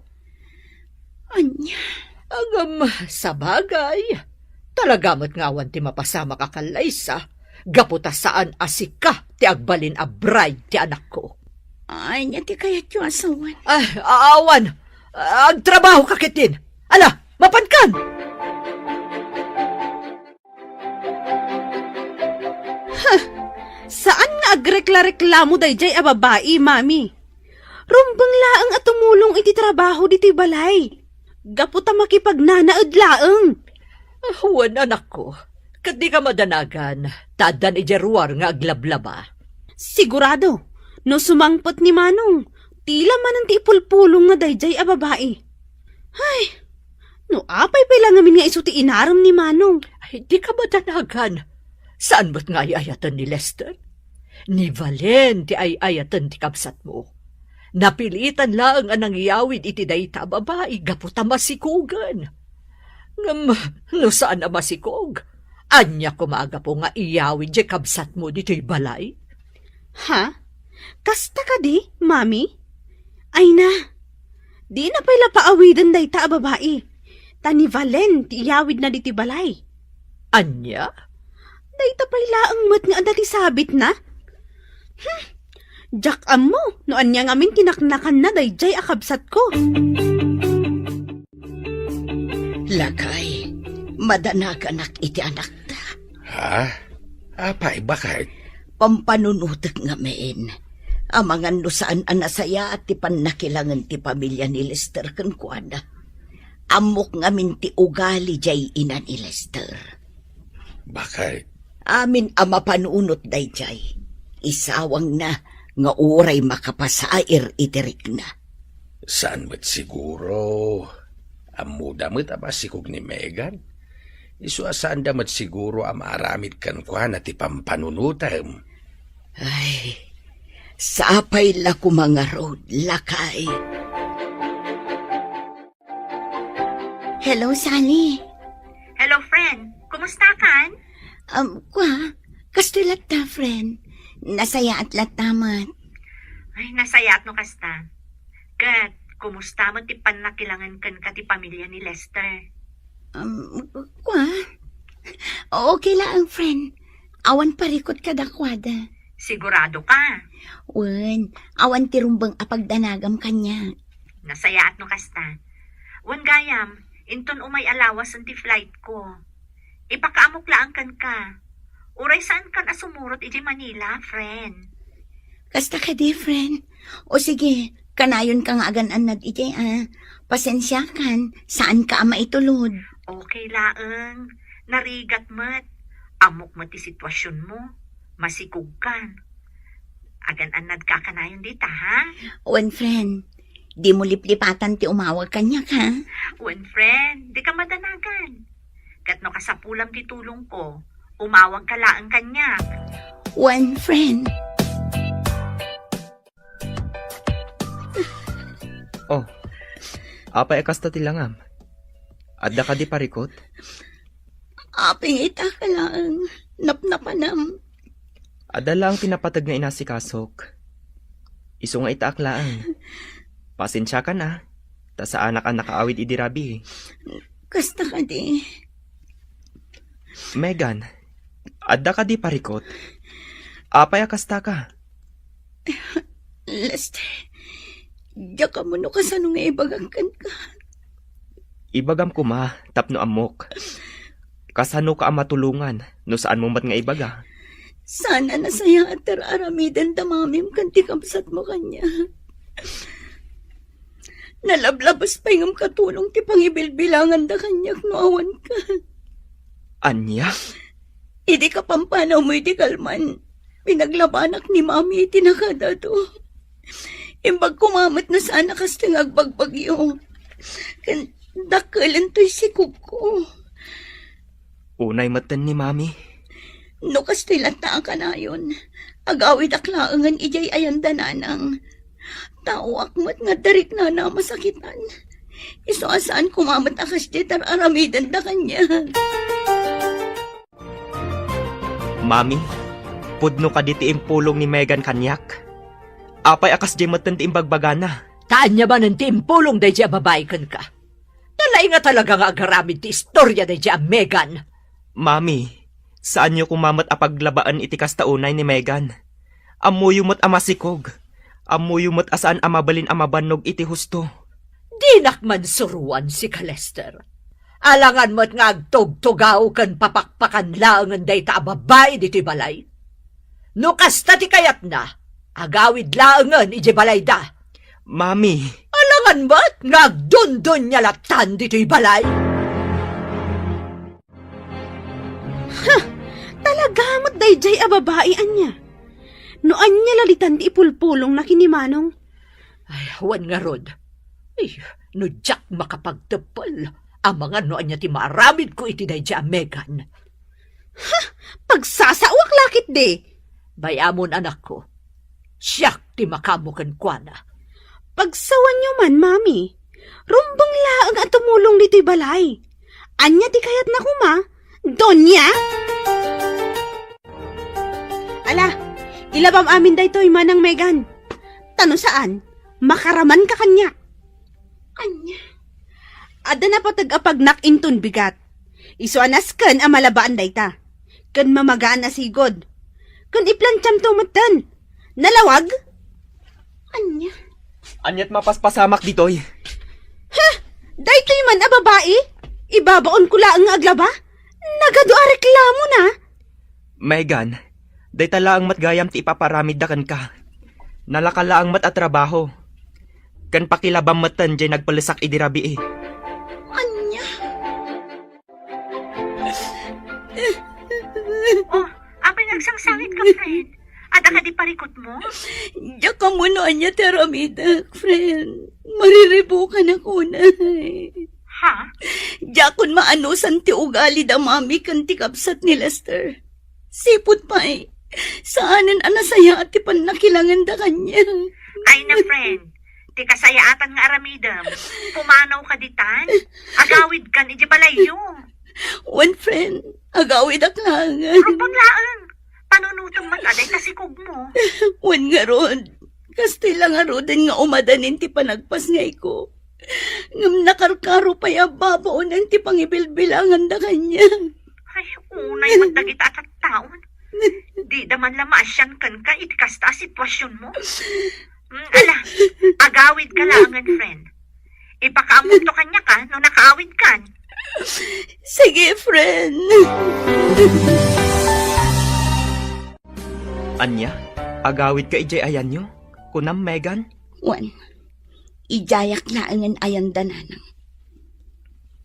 Ania? Ngem, sabagay, talaga met nga awan ti mapasamak a kallaysa, gapu ta saan a sika ti agbalin a bride ti anakko. Ania ti kayatyo a sawen? Ah, awan. Agtrabaho ka ketdin. Ala, mapankan! Huh! Saan nga agrekla-reklamo daydiay a babai, Mami. Rumbeng laeng a tumulong iti trabaho ditoy balay. Gapu ta makipagnanaed laeng. Ah, wen, anakko. Ket dika madanagan, ta addan idiay ruar nga aglablaba. Sigurado, no sumangpet ni Manong, tila manen ti ipulpulongna daydiay a babai. Ay, no apay pay la ngamin nga isu ti inarem ni Manong? Ay, dika madanagan. Saan met nga ay-ayaten ni Lester? Ni Valen ti ay-ayaten ti kabsatmo. Napilitan laeng a nangiyawid iti dayta a babai gapu ta masikogen. Ngem no saan a masikog, ania koma a gapu nga iyawid diay kabsatmo ditoy balay? Ha? Kasta kadi, Mami? Ay na, dina pay la paawiden dayta a babai. Ta ni Valen ti iyawidna ditoy balay. Ania? Dayta pay laeng met nga adda ti sabitna? Hmm. Diak ammo no ania ngamin ti naknakanna daydiay a kabsatko. Lakay, madanaganak iti anakta. Ha? Apay, baket? Pampanunotek ngamin. Amangan no saan a nasayaat ti pannakilangen ti pamilia ni Lester kenkuana. Ammok ngamin ti ugali diay ina ni Lester. Baket? Amin a mapanunot daydiay. Isawangna nga uray makapasair iti rikna. Saan met siguro? Ammoda met a masikog ni Megan? Isu a saanda met siguro a maaramid kenkuana ti pampanunotem. Ay, sapay la koma ngarud, lakay. Hello, Sally. Hello, friend. Kumusta kan? Um, kwa, kastoy latta, friend. Nasayaat latta met. Ay, nasayaat no kasta. Ket, kumusta met ti pannakilangen kenka ti pamilia ni Lester? Um, kwa? Okay laeng, friend. Awan parikut kadakuada. Sigurado ka? Wen, awan ti rumbeng a pagdanagam kaniak. Nasayaat no kasta. Wen gayam, inton umay a lawasen ti flight ko. Ipakaammok laeng kenka. Uray saankan a sumurot idiay Manila, friend. Kasta kadi, friend? O sige, kanayonka nga agan-annad idiay, a. Pasensiakan, saanka a maitulod. Okay laeng. Narigat met. Ammok met ti situasionmo. Masikogkan. Agan-annadka kanayon dita, ha? Wen, friend. Dimo liplipatan ti umawag kaniak, ha? Wen, friend. Dika madanagan. Ket no kasapulam ti tulongko, umawagka laeng kaniak. Wen, friend. Oh, apay a kasta ti langam? Adda kadi parikut? Apay nga itaak laeng, napnapanam. Adda laeng ti napateg nga inasikasok. Isu nga itaak laeng. Pasensiakan a, ta saanak a nakaawid idi rabii. Kasta kadi. Megan, adda kadi parikut? Apay a kastaka? Lester, diak ammo no kasano nga ibagak kenka. Ibagam koma tapno ammok. Kasanoka a matulongan no saanmo met nga ibaga? Saan a nasayaat ti ar-aramiden da mamim ken ti kabsatmo kaniak. Nalablabes pay ngem katulong ti pangibilbilanganda kaniak no awanka. Ania? Idi kapampanawmo iti kalman, pinaglabanak ni Mami iti nakadado. Imbag koma met no saan a kastoy nga agbagbagyo. Ken dakkelento ti sikogko. Unay metten ni Mami. No kastoy latta a kanayon, agawidak laengen idiay ayan da nanang. Taoak met nga adda riknana a masakitan. Isu a saan koma met a kasdiay ti ar-aramidenda kaniak. Mami, Pudno kadi ti impulong ni Megan kaniak? Apay a kasdiay metten ti imbagbagana? Ta ania manen ti impulong daydiay a babai kenka? Nalaing a talaga nga agaramid ti istoria daydiay a Megan. Mami, saanyo koma met a paglabaen iti kasta unay ni Megan. Ammoyo met a masikog. Ammoyo met a saan a mabalin a mabannog iti husto. Dinak man suroan sika, Lester. Alangan met nga agtugtugaw ken papakpakan laengen dayta a babai ditoy balay. No kasta ti kayatna, agawid laengen idiay balayda. Mami. Alangan met nga agdundunia lattan ditoy balay. Ha! Talaga met daydiay a babai ania? No ania la ditan ti ipulpulongna ken ni Manong? Ay, wen ngarud. Ay, no diak makapagteppel, amangan no ania ti maaramidko iti daydiay a Megan. Ha! Pagsasaoak la ketdi. Bay-amon, anakko. Siak ti makaammo kenkuana. Pagsawanyo man, Mami. Rumbeng laeng a tumulong ditoy balay. Ania ti kayatna koma, Doña? Ala, ilabam amin daytoy, Manang Megan. Ta no saan, makaramanka kaniak. Ania? Adda napateg a pagnak inton bigat. Isu a nasken a malabaan dayta. Ken mamagaan a sigud. Ken iplantiamto metten. Nalawag? Ania? Aniat mapaspasamak ditoy? Ha? Daytoy man a babai? Ibabaonko laeng nga aglaba? Nagadu a reklamona. Megan, dayta laeng met gayam ti ipaparamidda kenka. Nalaka laeng met a trabaho. Ken pakilabam metten diay nagpellesak idi rabii. Ania? Oh, apay nga agsangsangit ka, friend? Adda kadi parikutmo? Diak ammo no ania ti aramidek, friend. Mariribukanak unay. Ha? Diakon maanusan ti ugali da Mami ken ti kabsat ni Lester. Sipud pay, saanen a nasayaat ti pannakilanganda kaniak. Ay na, friend. Ti kasayaatan nga aramidem, pumanawka ditan. Agawidkan idiay balayyo. Wen, friend, agawidak laengen. Rumbeng laeng. Panunotem met a dayta sikogmo. Wen ngarud, kastoy la ngaruden nga umadanin ti panagpasngayko. Ngem nakarkaro pay a babaonen ti pangibilbilanganda kaniak. Ay, unay met dagita a tattaon. Dida man la maasian kenka iti kasta a situasionmo. Mm, ala, agawidka laengen, friend. Ipakaammoto kaniak a no nakaawidkan. Sige, friend. Ania? Agawidka idiay ayanyo? Kunam, Megan? Wen, idiayak laengen ayanda, nanang.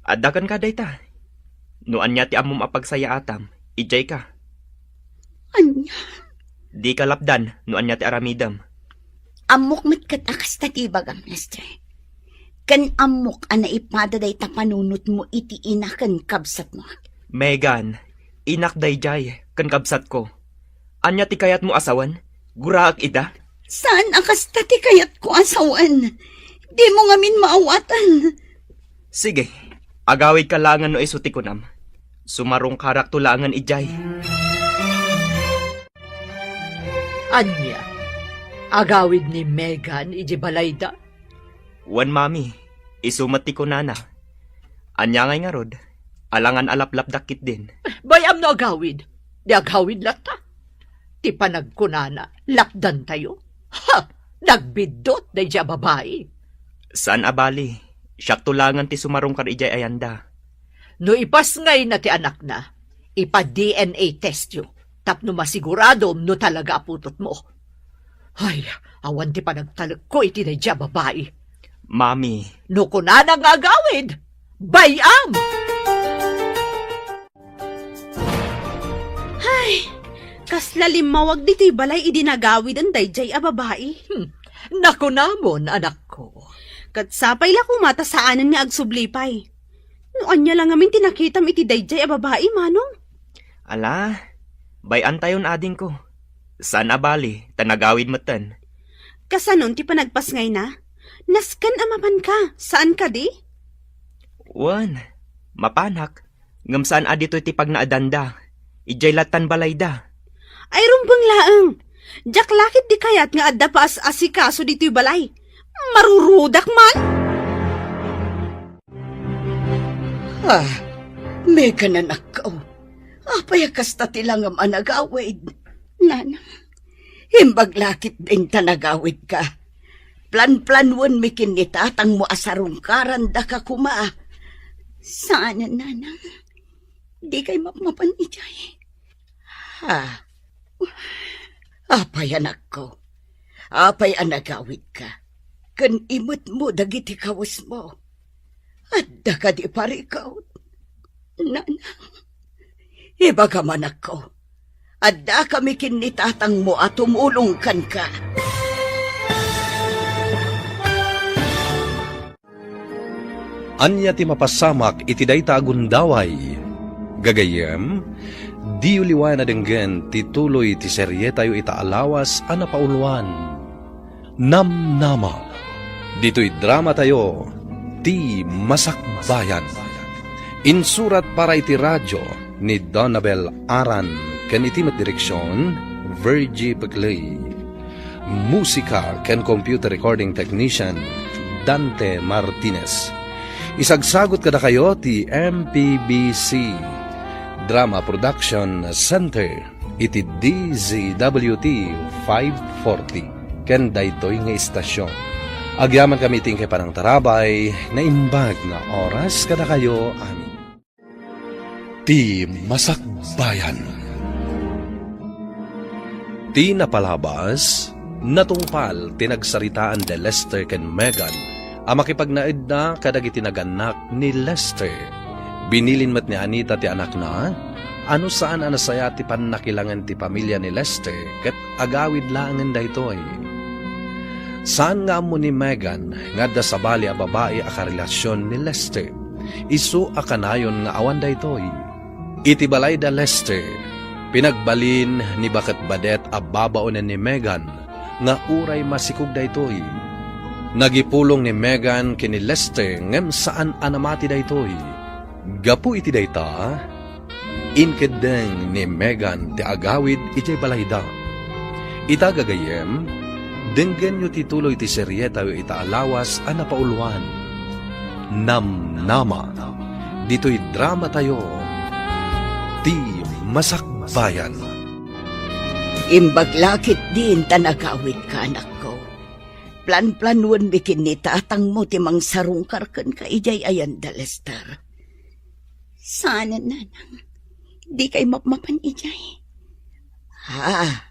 Adda kenka dayta. No ania ti ammom a pagsayaatam, idiayka. Ania? Dika lapdan no ania ti aramidem. Ammok met ket a kasta ti ibagam, Lester. Ken ammok a naipada dayta panunotmo iti ina ken kabsatmo. Megan, inak daydiay ken kabsatko. Ania ti kayatmo a sawen? Guraek ida? Saan a kasta ti kayatko a sawen. Dimo ngamin maawatan. Sige, agawidka laengen no isu ti kunam. Sumarungkarakto laengen idiay. Ania? Agawid ni Megan iti balayda? Wen, Mami, isu met ti kunana. Ania ngay ngarud? Alangan a laplapdak ketdin. Bay-am no agawid. Di agawid latta. Ti panagkunana, lapdantayo. Ha! Nagbiddut daydiay a babai. Saan a bali. Siakto laengen ti sumarungkar idiay ayanda. No ipasngayna ti anakna, ipa-D N A testyo tapno masiguradom no talaga a putotmo. Ay, awan ti panagtalekko iti daydiay a babai. Mami. No kunana nga agawid, bay-am! Ay, kasla limmawag ditoy balay idi nagawiden daydiay a babai. Hmm, nakunamon, anakko. Ket sapay la koma ta saanen nga agsubli pay. No ania la ngamin ti nakitam iti daydiay a babai, Manong? Ala, bay-antayon, adingko. Saan a bali, ta nagawid metten. Kasanon ti panagpasngayna? Nasken a mapanka, saan kadi? Wen, mapanak. Ngem saan a ditoy ti pagnaedanda. Idiay lattan balayda. Ay, rumbeng laeng. Diak la ket di kayat nga adda paas-asikaso ditoy balay. Marurudak man. Ah, Megan, anakko. Apay a kasta ti langam a nagawid? Nana. Imbag la ket din ta nagawidka. Planplanwenmi ken ni tatangmo a sarungkarandaka koma. Saanen, Nana. Dikay mapmapan idiay. Ha? Apay, anakko? Apay a nagawidka? Ken imetmo dagiti kawesmo. Adda kadi parikut? Nanang, ibagam, anakko. Addakami ken ni tatangmo a tumulong kenka. Ania ti mapasamak iti dayta a gundaway? Gagayyem, diyo liwayan a denggen ti tuloy ti serietayo ita a lawas a napauluan, Namnama. Ditoy dramatayo, Ti Masakbayan. Insurat para iti radio ni Donabel Aran ken iti met direksion, Virgie Peclay. Musika ken computer recording technician, Dante Martinez. Isagsagut kadakayo ti M P B C Drama Production Center iti D Z W T five forty ken daytoy nga istasion. Agyamankami iti inkay panangtarabay, naimbag nga oras kadakayo amin. Ti Masakbayan. Ti napalabas, natungpal ti nagsaritaan da Lester ken Megan a makipagnaedda kadagiti nagannak ni Lester. Binilin met ni Anita ti anakna a no saan a nasayaat ti pannakilangen ti pamilia ni Lester ket agawid laengen daytoy. Saan nga ammo ni Megan nga adda sabali a babai a karelasion ni Lester. Isu a kanayon nga awan daytoy. Iti balay da Lester, pinagbalin ni baketbadet a babaonen ni Megan nga uray masikog daytoy. Nagipulong ni Megan ken ni Lester ngem saan a namati daytoy. Gapu iti dayta, inkeddeng ni Megan ti agawid idiay balayda. Ita gagayyem, denggenyo ti tuloy ti serietayo ita a lawas a napauluan, Namnama. Ditoy dramatayo, Ti Masakbayan. Imbag la ketdin ta nagawidka, anakko. Planplanwenmi ken ni tatangmo ti mangsarungkar kenka idiay ayan da Lester. Saanen, Nanang. Dikay mapmapan idiay. Ha?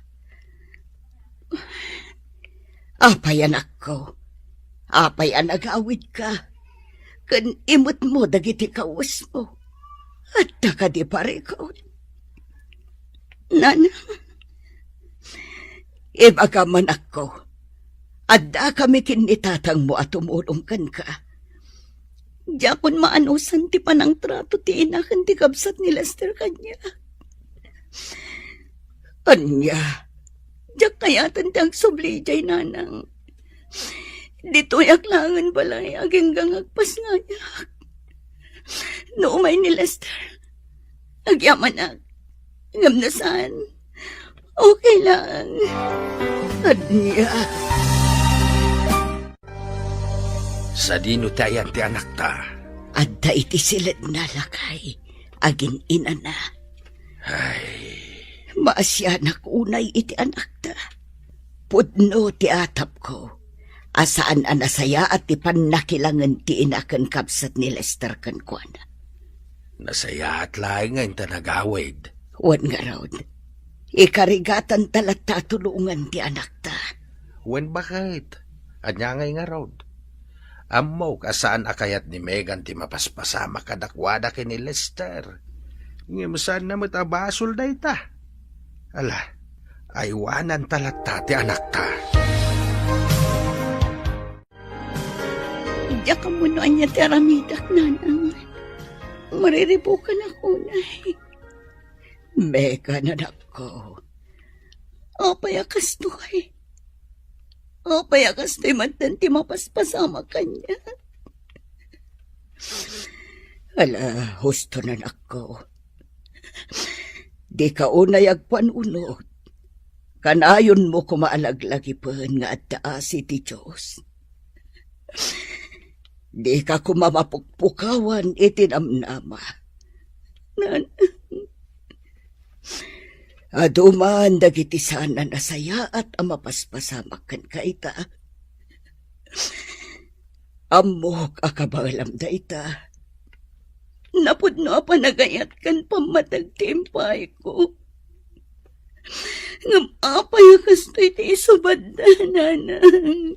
Apay, anakko? Apay a nagawidka? Ken imetmo dagiti kawesmo. Adda kadi parikut? Nanang, ibagam, anakko, addakami ken ni tatangmo a tumulong kenka. Diakon maanusan ti panangtrato ti ina ken ti kabsat ni Lester kaniak. Ania? Diak kayaten ti agsubli idiay, Nanang. Ditoyak laengen balay agingga nga agpasngayak. No umay ni Lester, agyamanak. Ngem no saan, okay lang. Ania? Sadino ti ayan ti anakta? Adda iti siledna, lakay, agin-inana. Ay. Maasianak unay iti anakta. Pudno ti atapko a saan a nasayaat ti pannakilangen ti ina ken kabsat ni Lester kenkuana. Nasayaat laeng nga inta nagawid. Wen ngarud, ikarigatanta latta a tulongan ti anakta. Wen baket? Ania ngay ngarud? Ammok a saan a kayat ni Megan ti mapaspasamak kadakuada ken ni Lester. Ngem saanna met a basol dayta. Ala, aywananta latta ti anakta. Diak ammo no ania ti aramidak, Nanang. Mariribukanak unay. Megan, anakko. Apay a kastoy? Apay a kastoy manen ti mapaspasamak kaniak? Ala, husto, anakko. Dika unay agpanunot. Kanayonmo koma a laglagipen nga adda asi ti Dios. Dika koma mapukpukawan iti namnama. Nan-, Adu man dagiti saan a nasayaat a mapaspasamak kenka ita. Ammok a kabaelam dayta. Napudno a panagayat ken pammateg ti impayko. Ngem apay a kastoy ti isubadda, nanang?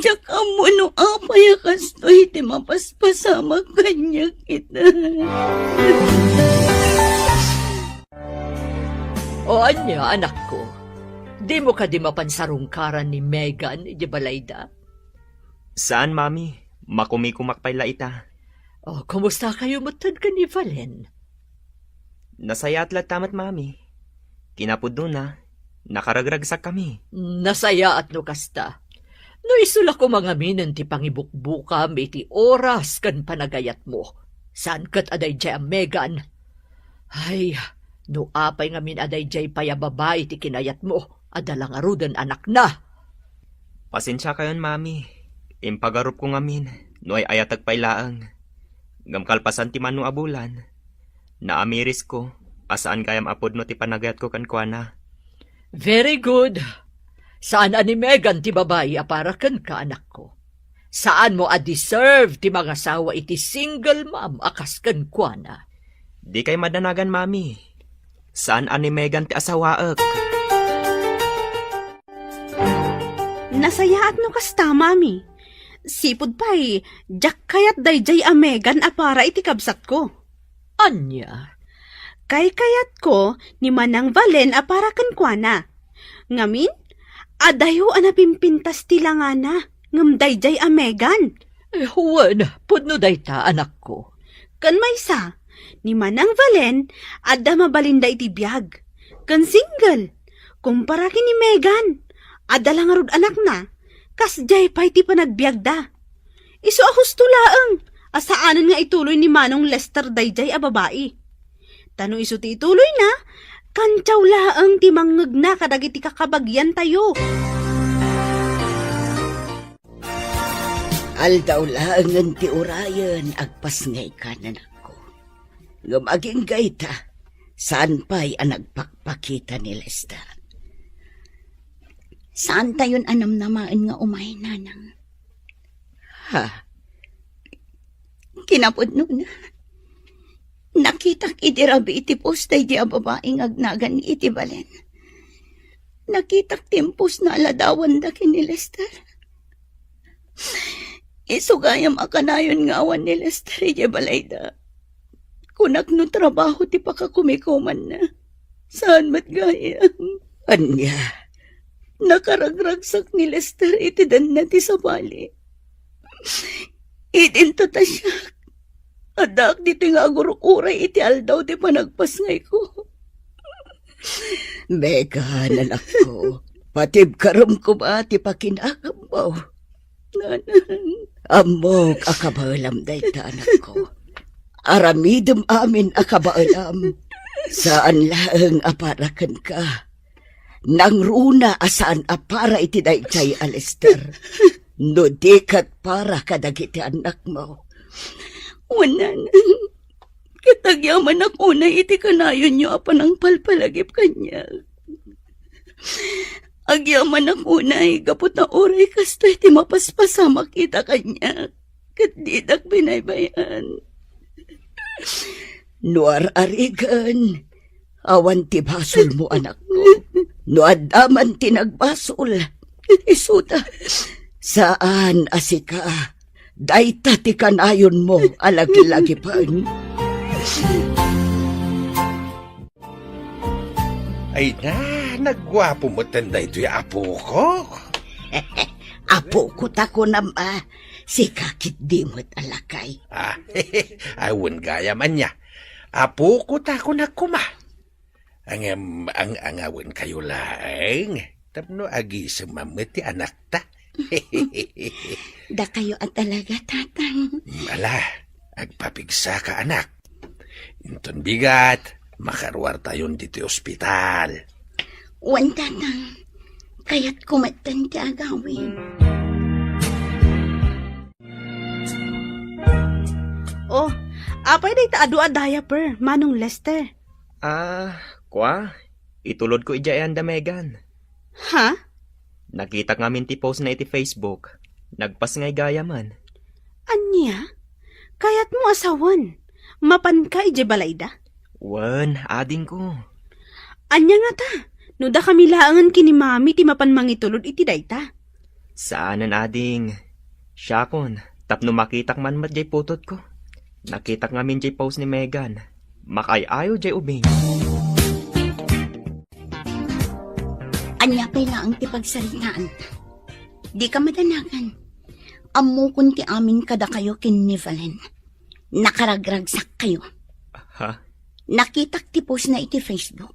Diak ammo no apay a kastoy ti mapaspasamak kaniak ita. O ania, anakko? Dimo kadi mapan sarungkaran ni Megan iti balayda? Saan, Mami. Makumikumak pay la ita. O, kumusta kayo metten ken ni Valen? Nasayaat latta met, Mami. Kinapudnona, nakaragragsakkami. Nasayaat no kasta. No isu la koma ngaminen ti pangibukbukam iti oras ken panagayatmo, saan ket a daydiay a Megan. Ay, no apay ngamin a daydiay pay a babai ti kinayatmo, adda la ngaruden anakna. Pasensiakayon, Mami. Impagarupko ngamin no ay-ayatek pay laeng. Ngem kalpasan ti mano a bulan, naamirisko a saan gayam a pudno ti panagayatko kenkuana. Very good. Saan a ni Megan ti babai a para kenka, anakko. Saanmo a deserve ti mangasawa iti single mom a kas kenkuana. Dikay madanagan, Mami. Saan a ni Megan ti asawaek. Nasayaat no kasta, Mami. Sipud pay, diak kayat daydiay a Megan a para iti kabsatko. Ania? Kaykayatko ni Manang Valen a para kenkuana. Ngamin, adayo a napimpintas ti langana, ngem daydiay a Megan. Eh, wen, pudno dayta, anakko. Ken maysa, ni Manang Valen, adda mabalinda iti biag. Ken single, kumpara ken ni Megan, adda la ngarud anakna, kasdiay pay ti panagbiagda. Isu a husto laeng a saanen nga ituloy ni Manong Lester daydiay a babai. Ta no isu ti ituloyna, kantiaw laeng ti mangngegna kadagiti kakabagiantayo. Aldaw laengen ti urayen, agpasngayka, nanakko. Ngem agingga ita, saan pay a nagpakpakita ni Lester. Saantayon a namnamaen nga umay, nanang. Ha? Kinapudnona, nakitak idi rabii iti post daydi a babai nga agnagan iti balen. Nakitak ti impostna a ladawanda ken ni Lester. Isu gayam a kanayon nga awan ni Lester idiay balayda. Kunak no trabaho ti pakakumikumanna. Saan met gayam. Ania? Nakaragragsak ni Lester iti danna ti sabali. Idinto ta siak, addaak ditoy nga agur-uray iti aldaw ti panagpasngayko. Megan, anakko, patibkarem koma ti pakinagammo. Nanang. Ammok a kabaelam dayta, anakko. Aramidem amin a kabaelam. Saan laeng a para kenka. Nangruna a saan a para iti daydiay a Lester. No di ket para kadagiti annakmo. Wen, nanang. Ket agyamanak unay iti kanayonyo a panangpalpalagip kaniak. Agyamanak unay gapu ta uray kastoy ti mapaspasamak ita kaniak, ket didak binaybay-an. No ar-arigen, awan ti basolmo, anakko. No adda man ti nagbasol, isuda. Saan a sika, dayta ti kanayonmo a lagilagipen. Ay na, nagguapo metten daytoy apoko. Apoko ta kunam a, sika ketdi met a lakay. Ah, awan gayam ania. Apoko ta kunak koma. Ngem, ang-angawen kayo laeng. Tapno agisem met ti anakta. Dakayo a talaga, Tatang. Mm, ala, agpapigsa ka, anak. Inton bigat, makaruartayon ditoy ospital. Wen, Tatang, kayatko metten ti agawid. Oh, apay dayta adu a diaper, Manong Lester? Ah, kua, itulodko idiay anda, Megan. Ha? Nakitak ngamin ti post na iti Facebook. Nagpasngay gayamen. Ania? Kayatmo a sawen? Mapanka idiay balayda? Wen, adingko. Ania ngata? No dakami laengen ken ni Mami ti mapan mangitulod iti dayta. Saanen, ading. Siakon, tapno makitak man met diay putotko. Nakitak ngamin diay post ni Megan. Makaay-ayo diay ubing. Ania pay laeng ti pagsaritaanta? Dika madanagan. Ammokon ti amin kadakayo ken ni Valen. Nakaragragsakkayo. Ha? Nakitak ti post na iti Facebook.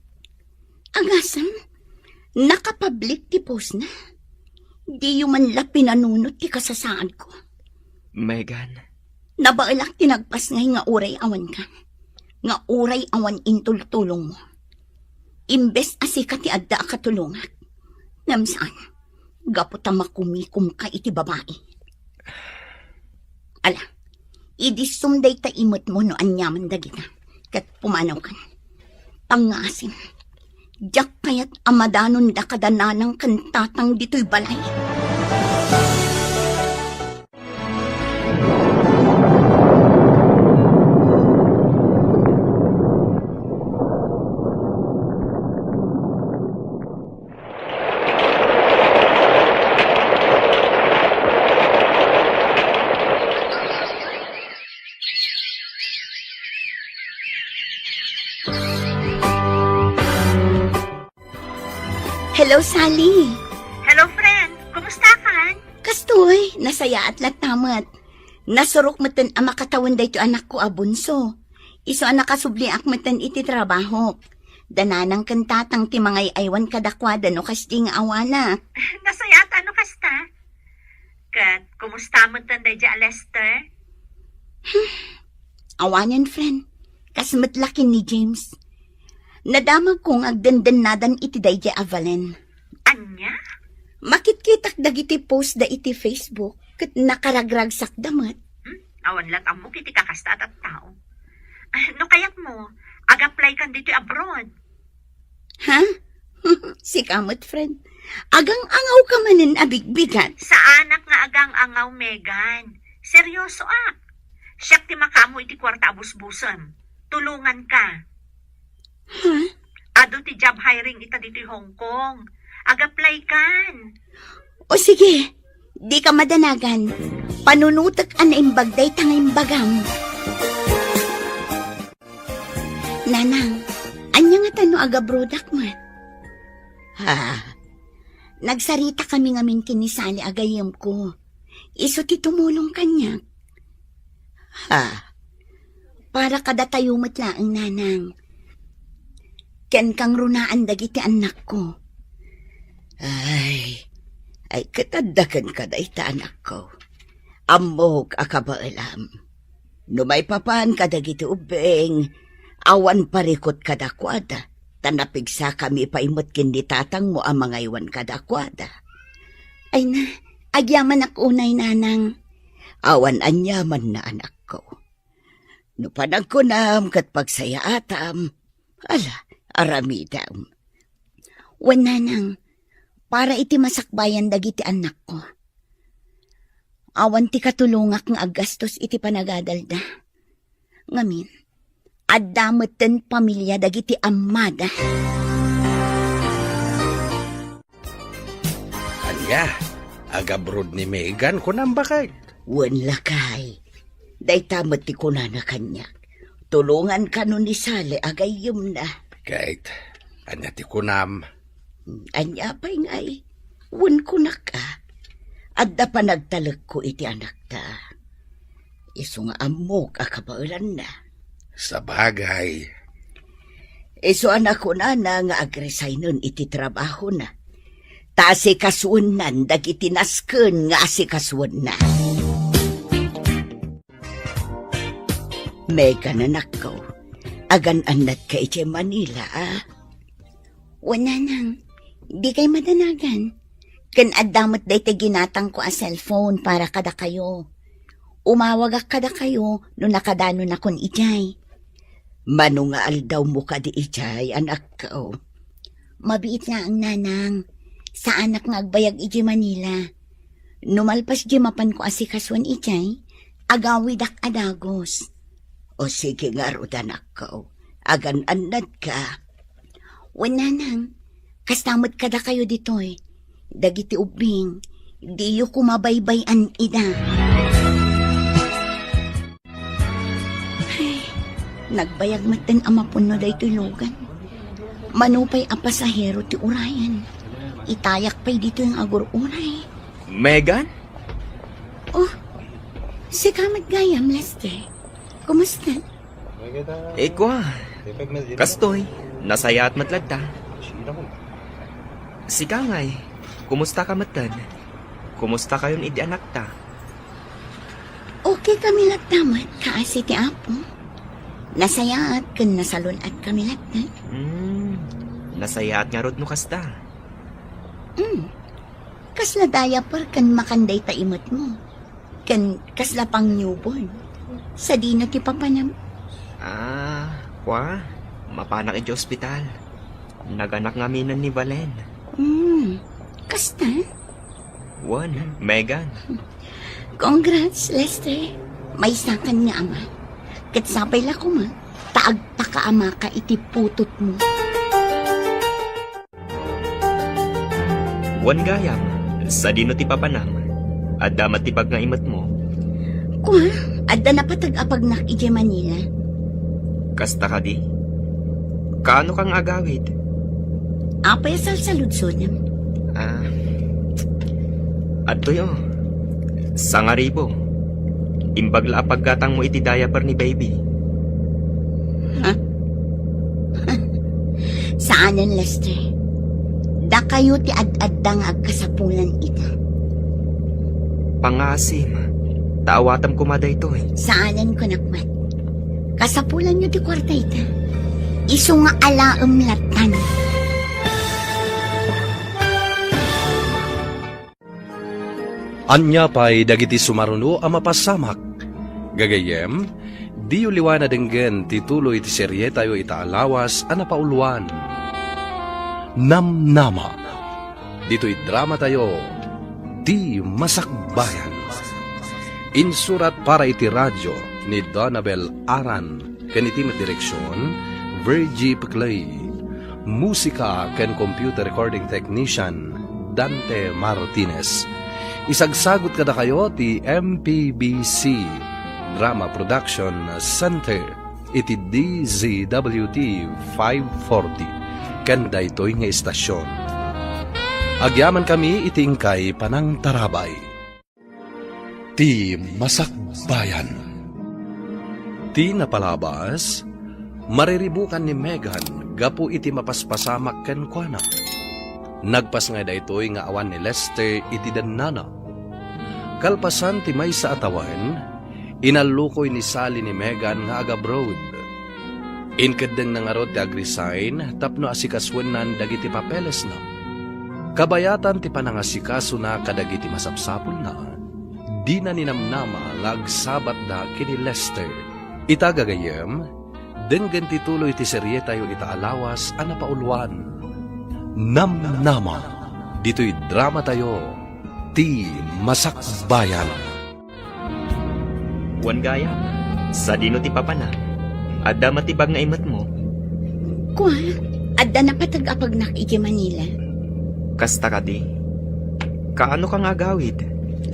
Agasem, nakapablik ti post na. Diyo man la pinanunot ti kasasaadko. Megan. Nabaelak ti nagpasngay nga uray awanka, nga uray awan intultulongmo. Imbes a sika ti adda a katulongak, ngem saan, gapu ta makumikomka iti babai. Ala, idisom dayta imetmo no aniaman dagita, ket pumanawkan. Pangngaasim, diak kayat a madanonda kada nanang ken tatang ditoy balay. Hello, Sally. Hello, friend. Kumusta kan? Kastoy, nasayaat latta met. Nasurok metten a makatawen daytoy anakko a bunso. Isu a nakasubliak metten iti trabahok. Da nanang ken tatang ti mangay-aywan kadakuada no kasdi nga awanak. Nasayaat a no kasta. Ket kumusta metten daydiay a Lester? Awanen, friend. Kas met la ken ni James. Nadamagko nga agdendennadan iti daydiay a Valen. Ania? Makitkitak dagiti post da iti Facebook ket nakaragragsakda met. Hmm? Awan lat ammok iti kakasta a tattao. Ah, no kayatmo, ag-apply kan ditoy abroad. Ha? Sika met, friend. Agang-angawka manen a bigbigat. Saanak nga agang-angaw, Megan. Seryosoak. Siak ti makaammo iti kuarta a busbusem. Tulonganka. Ha? Adu ti job hiring ita ditoy Hong Kong. Ag-apply kan. O sige, dika madanagan. Panunotek a naimbag dayta nga imbagam. Nanang, ania ngata no agabrodak met? Ha? Nagsaritakami ngamin ken ni Sally a gayyemko. Isu ti tumulong kaniak. Ha? Para kadatayo met laeng, nanang. Ken kangrunaan dagiti annakko. Ay, ay, ket adda kenka dayta, anakko. Ammok a kabaelam. No maipapan kadagiti ubbing, awan parikut kadakuada, ta napigsakami pay met ken ni tatangmo a mangaywan kadakuada. Ay na, agyamanak unay, nanang. Awan aniamanna, anakko. No panagkunam ket pagsayaatam, ala, aramidem. Wen, nanang, para iti masakbayan dagiti annakko. Awan ti katulongak nga aggastos iti panagadalda. Ngamin, adda metten pamilia dagiti ammada. Ania? Agabroad ni Megan, kunam, baket? Wen, lakay. Dayta met ti kunana kaniak. Tulongan kano ni Sally a gayyemna. Ket, ania ti kunam? Ania pay ngay? Wen, kunak a. Adda panagtalekko iti anakta. Isu nga ammok a kabaelanna. Sabagay. Isu a nakunana nga agresignen iti trabahona. Ta asikasuennan dagiti nasken nga asikasuenna. Megan, anakko, agan-annatka idiay Manila, a? Wen, nanang. Dikay madanagan. Ken adda met daytoy ginatangko a cellphone para kadakayo. Umawagak kadakayo no nakadanonakon idiay. Mano nga aldawmo kadi idiay, anakko? Mabiit laeng, nanang. Saanak nga agbayag idiay Manila. No malpas di mapanko asikasuen idiay, agawidak a dagus. O sige ngarud, anakko. Agan-annadka. Wen, nanang, kasta met kadakayo ditoy. Dagiti ubbing, diyo koma baybay-an ida. Ay, nagbayag metten a mapunno daytoy lugan. Mano pay a pasahero ti urayen. Itayak pay ditoy nga agur-uray. Megan? Oh, sika met gayam, Lester. Kumusta? Ikwa. Kastoy, nasayaat met latta. Sika ngay, kumusta ka metten? Kumusta kayon idi anakta? Okay kami latta met, kaasi ti Apo. Nasayaat ken nasalun-at kami latta. Hmm, nasayaat ngarud no kasta. Hmm. Kasla diaper ken makan dayta imetmo. Ken kasla pang newborn. Sadino ti papanam? Ah, kwa, mapanak iti ospital. Naganak ngaminen ni Valen. Hmm, kasta? Wen, Megan. Congrats, Lester. Maysakan nga ama. Ket sapay la koma, ta agpakaamaka iti putotmo. Wen gayam, sadino ti papanam? Adda met ti pagngaimetmo? Kua, adda napateg a pagnak idiay Manila. Kasta kadi? Kaano ka nga agawid? Apay a salsaludsodem? Ah, adtoy, oh. Sangaribo. Imbag la a paggatangmo iti diaper ni baby. Ha? Saanen, Lester. Dakayo ti ad-adda nga agkasapulan ita. Pangaasim, ta awatem koma daytoy. Saanen, kunak met. Kasapulanyo ti kuarta ita. Isu nga alaem lattan. Ania pay dagiti sumaruno a mapasamak? Gagayyem, diyo liwan a denggen ti tuloy ti serietayo ita a lawas a napauloan, Namnama. Ditoy dramatayo, Ti Masakbayan. Insurat para iti radio ni Donabel Aran. Ken iti met direksion, Virgie Peclay. Musika ken computer recording technician, Dante Martinez. Isagsagut kadakayo ti M P B C Drama Production Center iti D Z W T five forty ken daytoy nga istasion. Agyamankami iti inkay panangtarabay. Ti Masakbayan. Ti napalabas, mariribukan ni Megan gapu iti mapaspasamak kenkuana. Nagpasngay daytoy nga awan ni Lester iti dennana. Kalpasan ti maysa a tawen, inallukoy ni Sally ni Megan nga agabroad. Inkeddengna ngarud ti agresign tapno asikasoennan dagiti papelesna. Kabayatan ti panangasikasona kadagiti masapsapulna, dina ninamnama nga agsabatda ken ni Lester. Ita gagayyem, denggen ti tuloy ti serietayo ita a lawas a napauloan, Namnama, ditoy dramatayo, Ti Masakbayan. Wen gayam, sadino ti papanam? Adda met ti pagngaimetmo? Kua, adda napateg a pagnak idiay Manila. Kasta kadi? Kaano ka nga agawid?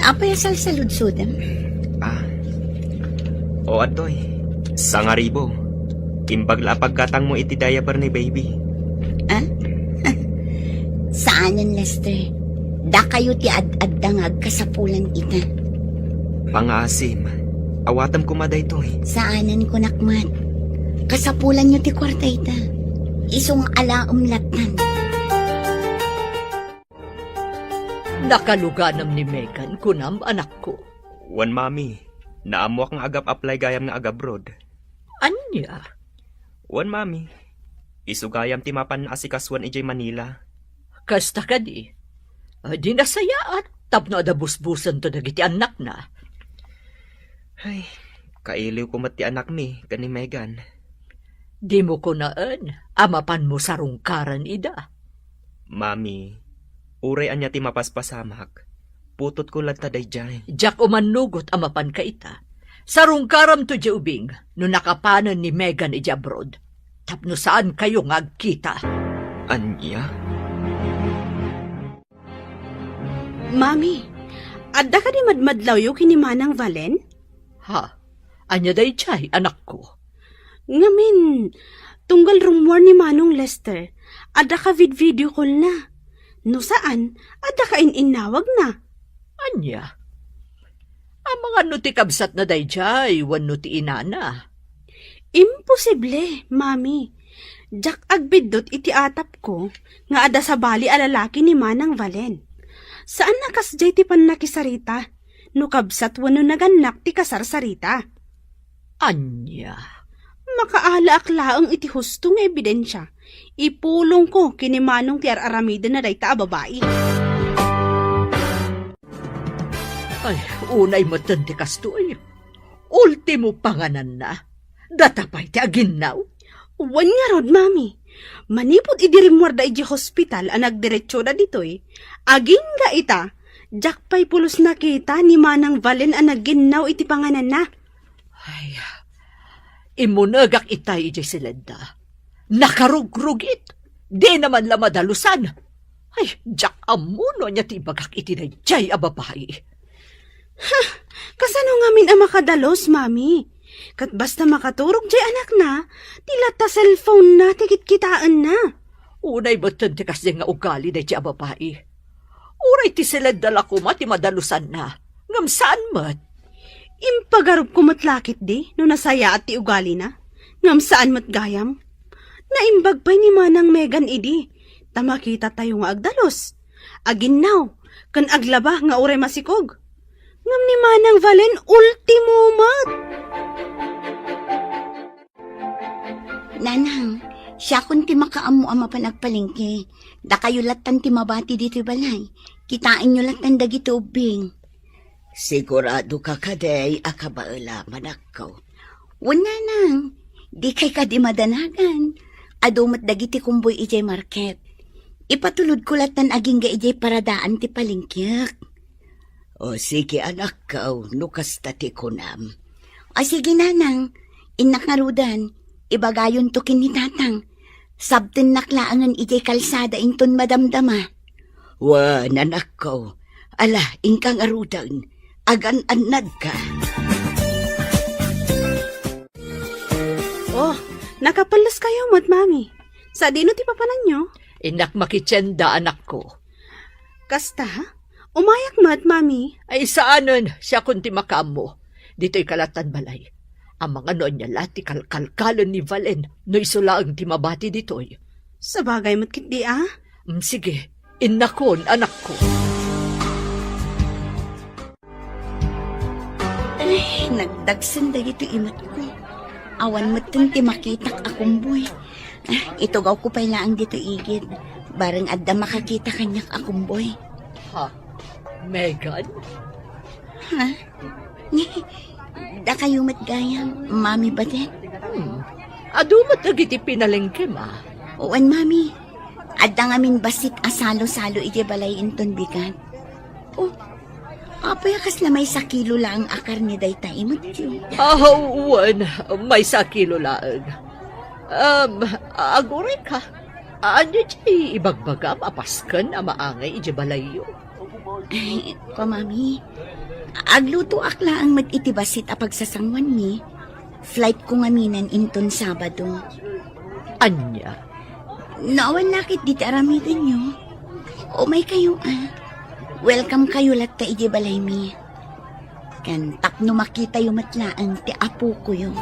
Apay a salsaludsodem? Ah. O, adtoy. Sangaribo. Imbag la a paggatangmo iti diaper ni baby. Ah? Saanen, Lester. Dakayo ti ad-adda nga agkasapulan ita. Pangaasim, awatem koma daytoy. Saanen, kunak met. Kasapulanyo ti kuarta ita. Isu nga alaem lattan. Nakaluganam ni Megan, kunam, anakko. Wen, Mami. Naammoak nga agap-apply gayam nga agabroad. Ania? Wen, Mami. Isu gayam ti mapan asikasuen idiay Manila. Kasta kadi, a, di nasayaat tapno adda busbusanto dagiti annakna. Ay, kailiwko met ti anakmi ken ni Megan. Dimo kunaen a mapanmo sarungkaran ida. Mami, uray ania ti mapaspasamak, putotko latta daydiay. Diak umannugot a mapanka ita. Sarungkaramto idiay ubing no nakapanen ni Megan idiay abroad, tapno saankayo nga agkita. Ania? Mami, adda kadi madmadlawyo ken ni Manang Valen? Ha? Ania daydiay, anakko? Ngamin, tunggal rummuar ni Manong Lester, adda ka vid-video call na. No saan, adda ka in-innawag na. Ania? Amangan no ti kabsatna daydiay wenno ti inana? Imposible, Mami. Diak agbiddut iti atapko nga adda sabali a lalaki ni Manang Valen. Saan a kasdiay ti pannakisarita no kabsat wenno nagannak ti kasarsarita. Ania? Makaalaak laeng iti husto nga ebidensia. Ipulongko ken ni Manong ti ar-aramidenna dayta a babai. Ay, unay metten ti kastoy. Ultimo pangananna. Data pay ti aginnaw? Wen ngarud, Mami. Manipud idi rimmuarda idiay hospital a nagdiretsoda ditoy, agingga ita, diak pay pulos nakita ni Manang Valen a naginnaw iti pangananna. Ay, immunegak itay idiay siledda. Nakarugrugit. Dina man la madalusan. Ay, diak ammo no ania ti ibagak iti daydiay a babai. Ha, kasano ngamin a makadalus, Mami? Ket basta makaturog diay anakna, ti latta cellphone-na ti kitkitaenna. Unay metten ti kasdiay nga ugali daydiay a babai. Uray ti siledda la koma ti madalusanna, ngem saan met. Impagarupko met la ketdi no nasayaat ti ugalina, ngem saan met gayam. Naimbag pay ni Manang Megan idi, ta makitatayo nga agdalus, aginnaw, ken aglaba nga uray masikog. Ngem ni Manang Valen, ultimo met. Nanang, siakon ti makaammo a mapan agpalengke. Dakayo lattan ti mabati ditoy balay. Kitaenyo lattan dagiti ubbing. Sigurado ka kadi a kabaelam, anakko? Wen, nanang, dikay kadi madanagan. Adu met dagiti kumboy idiay market. Ipatulodko lattan agingga idiay paradaan ti palengkek. O, sige, anakko, no kasta ti kunam. O, sige, nanang. Innak ngaruden, ibagayonto ken ni tatang. Sabtennak laengen idiay kalsada inton madamdama. Wen, anakko. Ala, inka ngaruden. Agan-annadka. Oh, nakapelleskayo met, Mami. Sadino ti papananyo? Innak makitienda, anakko. Kasta? Umayak met, Mami. Ay, saanen, siakon ti makaammo. Ditoy ka lattan balay. Amangan no ania la ti kalkalkalen ni Valen no isu laeng ti mabati ditoy. Sabagay met ketdi, a? Mm, sige, innakon, anakko. Ay, nagdagsen dagitoy imatko. Awan metten ti makitak a kumboy. Ah, itugawko pay laeng ditoy igid. Bareng adda makakita kaniak a kumboy. Ha? Megan? Ha? Dakayo met gayam, Mami Badet? Hmm. Adu met dagiti pinalengkem, a? Wen, Mami. Adda ngamin bassit a salo-salo idiay balay inton bigat. Oh, apay a kasla maysa kilo laeng a karne dayta imatyo? Ah, wen, maysa kilo laeng. Um, aguray ka. Ania ti ibagbagam a pasken a maangay idiay balayyo? Ay, ko, Mami, aglutoak laeng met iti bassit a pagsasanguanmi. Flight ko ngaminen inton Sabado. Ania? No awan la ketdi ti aramidenyo, umaykayo, a. Welcome kayo latta idiay balaymi. Ken tapno makitayo met laeng ti apokoyo.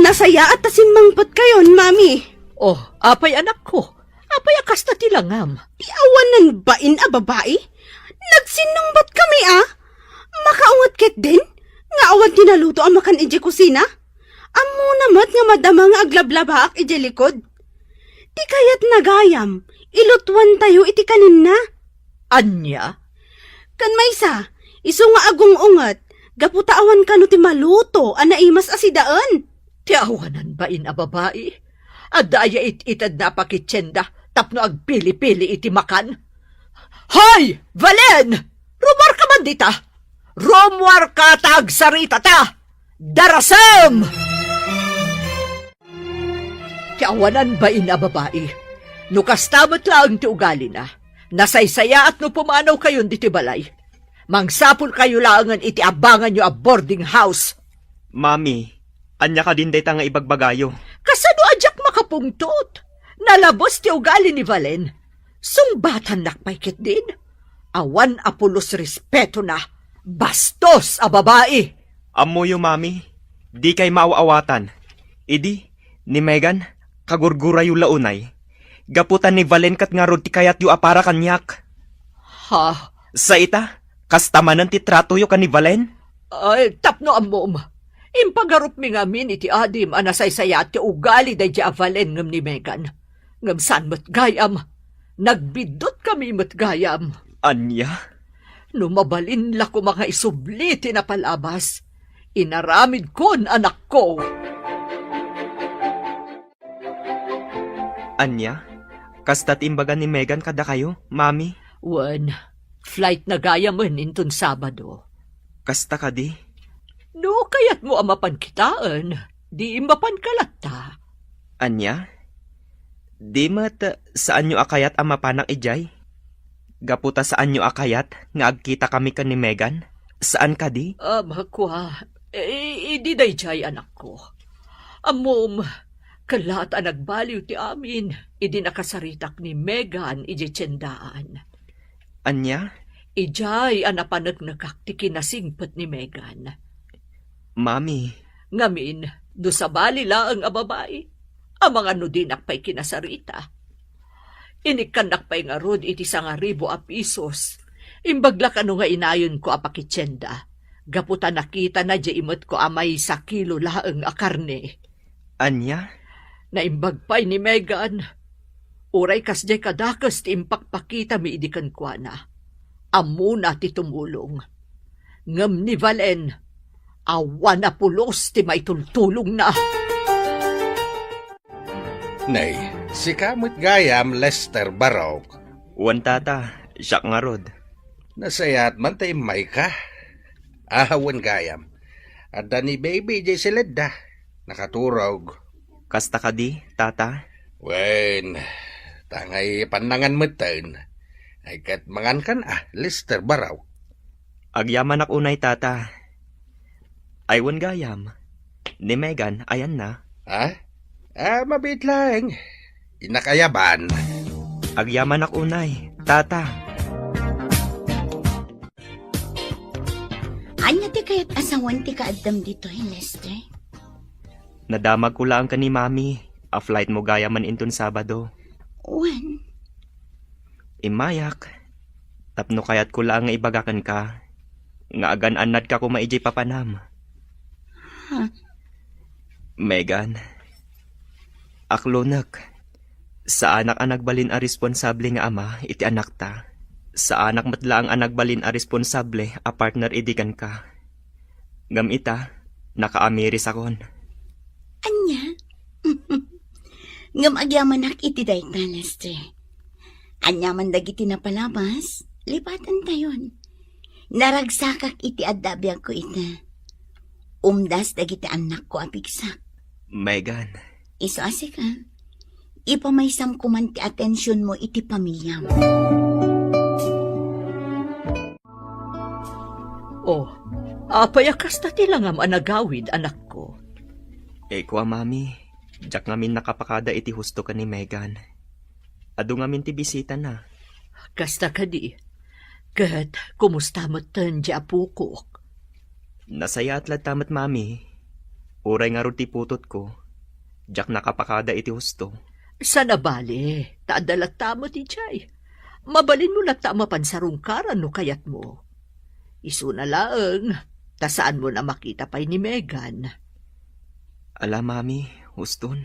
Nasayaat ta simmangpetkayon, Mami. Oh, apay, anakko? Apay a kasta ti langam? Ti awanen bain a babai? Nagsinnungbatkami, a? Makaunget ketdin nga awan ti naluto a makan idiay kusina? Ammo Kuna met nga madama nga aglablabaak idiay likod. Ti kayatna gayam, ilutuantayo iti kaninna. Ania? Ken maysa, isu nga agung-unget, gapu ta awan kano ti maluto a naimas a sidaen. Ti awanan bain a babai, adda aya it-itedna a pakitienda tapno agpili-pili iti makan? Hoy, Valen! Rumuarka man dita! Rumuarka ta agsaritata! Darasem! Ti awanan bain a babai. No kasta met laeng ti ugalina, nasaysayaat no pumanawkayon ditoy balay. Mangsapulkayo laengen iti abanganyo a boarding house. Mami, ania kadin dayta nga ibagbagayo? Kasano a diak makapungtot? Nalabes ti ugali ni Valen. Sungbatannak pay ketdin. Awan a pulos respetona. Bastos a babai! Ammoyo, Mami, dikay maaw-awatan. Idi, ni Megan, kagurgurayo la unay. Gapu ta ni Valen ket ngarud ti kayatyo a para kaniak. Ha? Sa ita, kasta manen ti tratoyo ken ni Valen? Ay, tapno ammom. Impagarupmi ngamin iti adim a nasaysayaat ti ugali daydiay a Valen ngem ni Megan. Ngem saan met gayam. Nagbiddutkami met gayam. Ania? No mabalin la koma nga isubli ti napalabas, inaramidkon, anakko. Ania? Kasta ti imbaga ni Megan kadakayo, Mami? Wen, flight na gayamen inton Sabado. Kasta kadi? No kayatmo a mapan kitaen, di mapanka latta. Ania? Di met saanyo a kayat a mapanak idiay? Gapu ta saanyo a kayat nga agkitakami ken ni Megan? Saan kadi? Ah, makua, eh, idi daydiay, anakko. Ammom, kellaat a nagbaliw ti amin idi nakasaritak ni Megan idiay tiendaan. Ania? Idiay a napaneknekak ti kinasingpet ni Megan. Mami. Ngamin, no sabali laeng a babai, amangan no dinak pay kinasarita. Inikkannak pay ngarud iti sangaribu a pisos. Imbag la kano nga inayonko a pakitienda, gapu ta nakitana diay imetko a maysa kilo laeng a karne. Ania? Naimbag pay ni Megan. Uray kasdiay kadakes ti impakpakitami idi kenkuana. Ammona ti tumulong. Ngem ni Valen, awan a pulos ti maitultulongna. Nay, sika met gayam, Lester Barok. Wen, tata, siak ngarud. Nasayaat man ta immayka. Awan gayam. Adda ni baby idiay siledda. Nakaturog. Kasta kadi, tata? Wen, tangay pannangan metten. Ay ket mangankan a, Lester Barok. Agyamanak unay, tata. Ay wen gayam. Ni Megan, ayanna? Ha? Ah, mabiit laeng. Innak ayaban. Agyamanak unay, tata. Ania ti kayat a sawen ti kaaddam ditoy, Lester? Nadamagko laeng ken ni Mami a flight mo gayamen inton Sabado. Wen? Immayak, tapno kayatko laeng nga ibaga kenka nga agan-annadka koma idiay papanam. Ha? Megan, aklonek, saanak a nagbalin a responsable nga ama iti anakta. Saanak met laeng a nagbalin a responsable a partner idi kenka. Ngem ita, nakaamirisakon. Ania? Ngem agyamanak iti dayta, Lester. Aniaman dagiti napalabas, lipatantayon. Naragsakak iti adda a biagko ita. Umdas dagiti annakko a pigsak. Megan. Isu a sika, ipamaysam koman ti atensionmo iti pamiliam. Oh, apay a kasta ti langam a nagawid, anakko? Eh, kua, Mami, diak ngamin nakapakada iti husto ken ni Megan. Adu ngamin ti bisitana. Kasta kadi. Ket kumusta metten ti apokok? Nasayaat latta met, Mami. Uray ngarud ti putotko, diak nakapakada iti husto. Saan a bale, ta adda latta met idiay. Mabalinmo latta a mapan sarungkaran no kayatmo. Isuna laeng, ta saanmon a makita pay ni Megan. Ala, Mami, huston.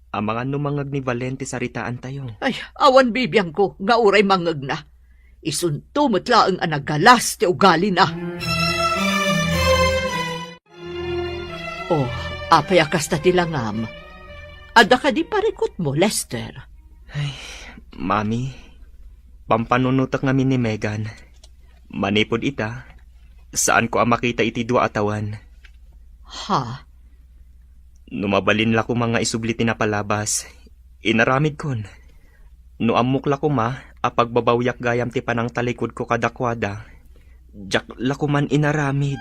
Amangan no mangngeg ni Valen ti saritaantayo. Ay, awan bibiangko nga uray mangngegna. Isunto met laeng a nagalas ti ugalina. Oh, apay a kasta ti langam? Adda kadi parikutmo, Lester? Ay, Mami, pampanunotek ngamin ni Megan. Manipud ita, saanko a makita iti dua a tawen. Ha? No mabalin la koma nga isubli ti napalabas, inaramidkon. No ammok la koma a pagbabawiak gayam ti panangtalikudko kadakuada, diak la koman inaramid.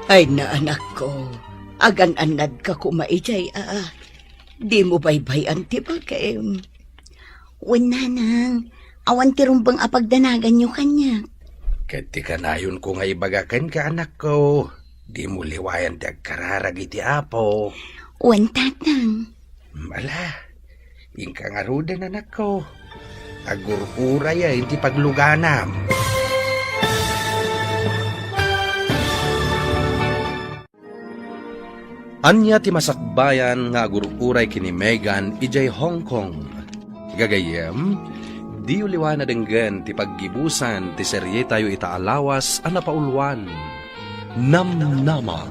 Ay na, anakko, agan-annadka koma idiay, a. Dimo baybay-an ti bagim. Wen, nanang, awan ti rumbeng a pagdanaganyo kaniak. Ket ti kanayonko nga ibaga kenka, anakko, dimo liwayan ti agkararag iti Apo. Wen, tatang. Ala, inka ngaruden, anakko. Agur-urayen ti pagluganam. Ania ti masakbayan nga agur-uray ken ni Megan idiay Hong Kong? Gagayyem, diyo liwan a denggen ti paggibusan ti serietayo ita a lawas a napauluan, Namnama,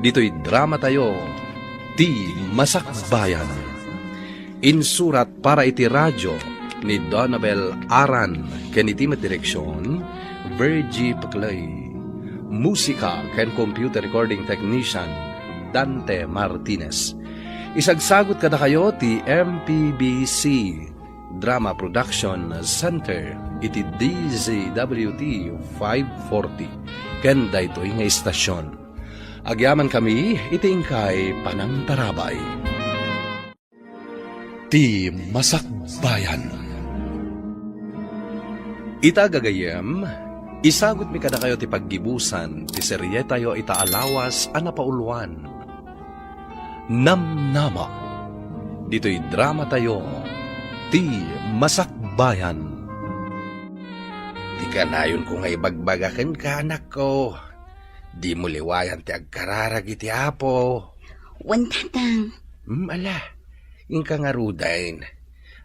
ditoy dramatayo, Ti Masakbayan. Insurat para iti radio ni Donabel Aran ken iti met direksion, Virgie Peclay. Musika ken computer recording technician, Dante Martinez. Isagsagut kadakayo ti M P B C Drama Production Center iti D Z W T five forty ken daytoy nga istasyon. Agyamankami iti inkay panangtarabay. Ti Masakbayan. Ita gagayyem, isagutmi kadakayo ti paggibusan ti serietayo ita a lawas a napauluan, Namnama, ditoy dramatayo, Ti Masakbayan. Ti kanayonko nga ibagbaga kenka, anakko, dimo liwayan ti agkararag iti Apo. Wen, tatang. Hmm, ala, inka ngaruden.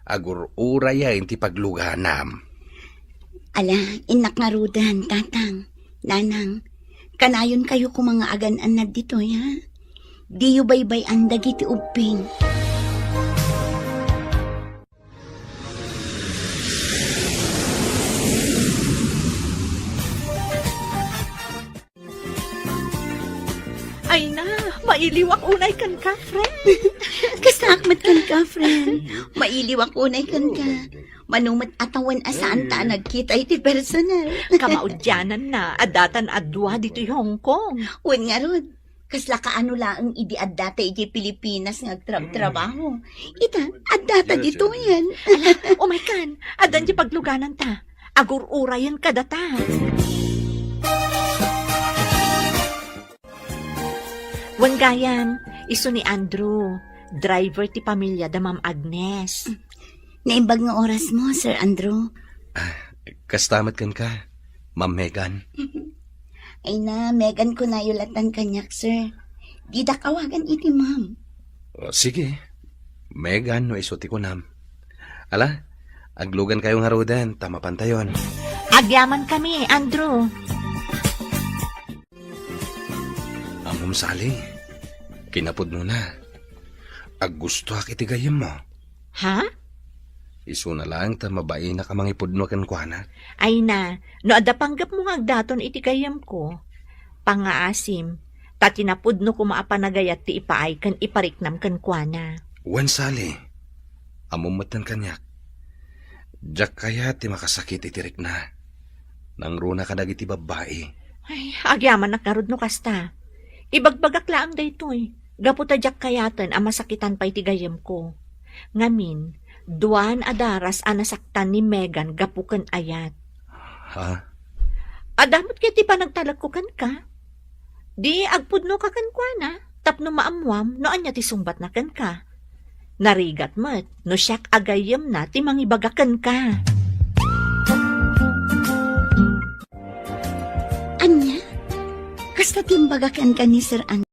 Agur-urayen ti pagluganam. Ala, innak ngaruden, tatang, nanang. Kanayonkayo koma nga agan-annad ditoy, ha? Diyo baybay-an dagiti ubbing. Ay na, mailiwak unay kenka, friend. Kastaak met kenka, friend. Mailiwak unay kenka. Mano met a tawen a saanta a nagkita iti personal. Kamaudiananna, a datan a dua ditoy Hong Kong. Wen ngarud, kasla kaano laeng idi addata idiay Pilipinas nga agtrabtrabaho. Ita, addata ditoyen. Ala, umaykan, addan ti paglugananta. Agur-urayen kadata. Wen gayam, isu ni Andrew, driver ti pamiliada Ma'am Agnes. Naimbag nga orasmo, Sir Andrew. Ah, kasta met kenka, Ma'am Megan. Ay na, Megan kunayo latan kaniak, sir. Didak awagan iti ma'am. O, sige. Megan no isu ti kunam. Ala, aglugankayo ngaruden ta mapantayon. Agyamankami, Andrew. Ammom, Sally, kinapudnona. Aggustoak iti gayyemmo. Ha? Isuna laeng ta mabainak a mangipudno kenkuana. Ay na, no adda panggepmo nga agdaton iti gayyemko, pangngaasim, ta ti napudno koma a panagayat ti ipaay ken ipariknam kenkuana. Wen, Sally, ammom metten kaniak. Diak kayat ti makasakit iti rikna. Nangruna kadagiti babbai. Ay, agyamanak ngarud no kasta. Ibagbagak laeng daytoy, gapu ta diak kayaten a masakitan pay ti gayyemko. Ngamin, duan a daras a nasaktan ni Megan gapu ken ayat. Ha? Adda met ket ti panagtalekko kenka. Di agpudnoka kenkuana tapno maammuam no ania ti sungbatna kenka. Narigat met no siak a gayyemna ti mangibaga kenka. Ania? Kasta ti imbaga kenka ni Sir An-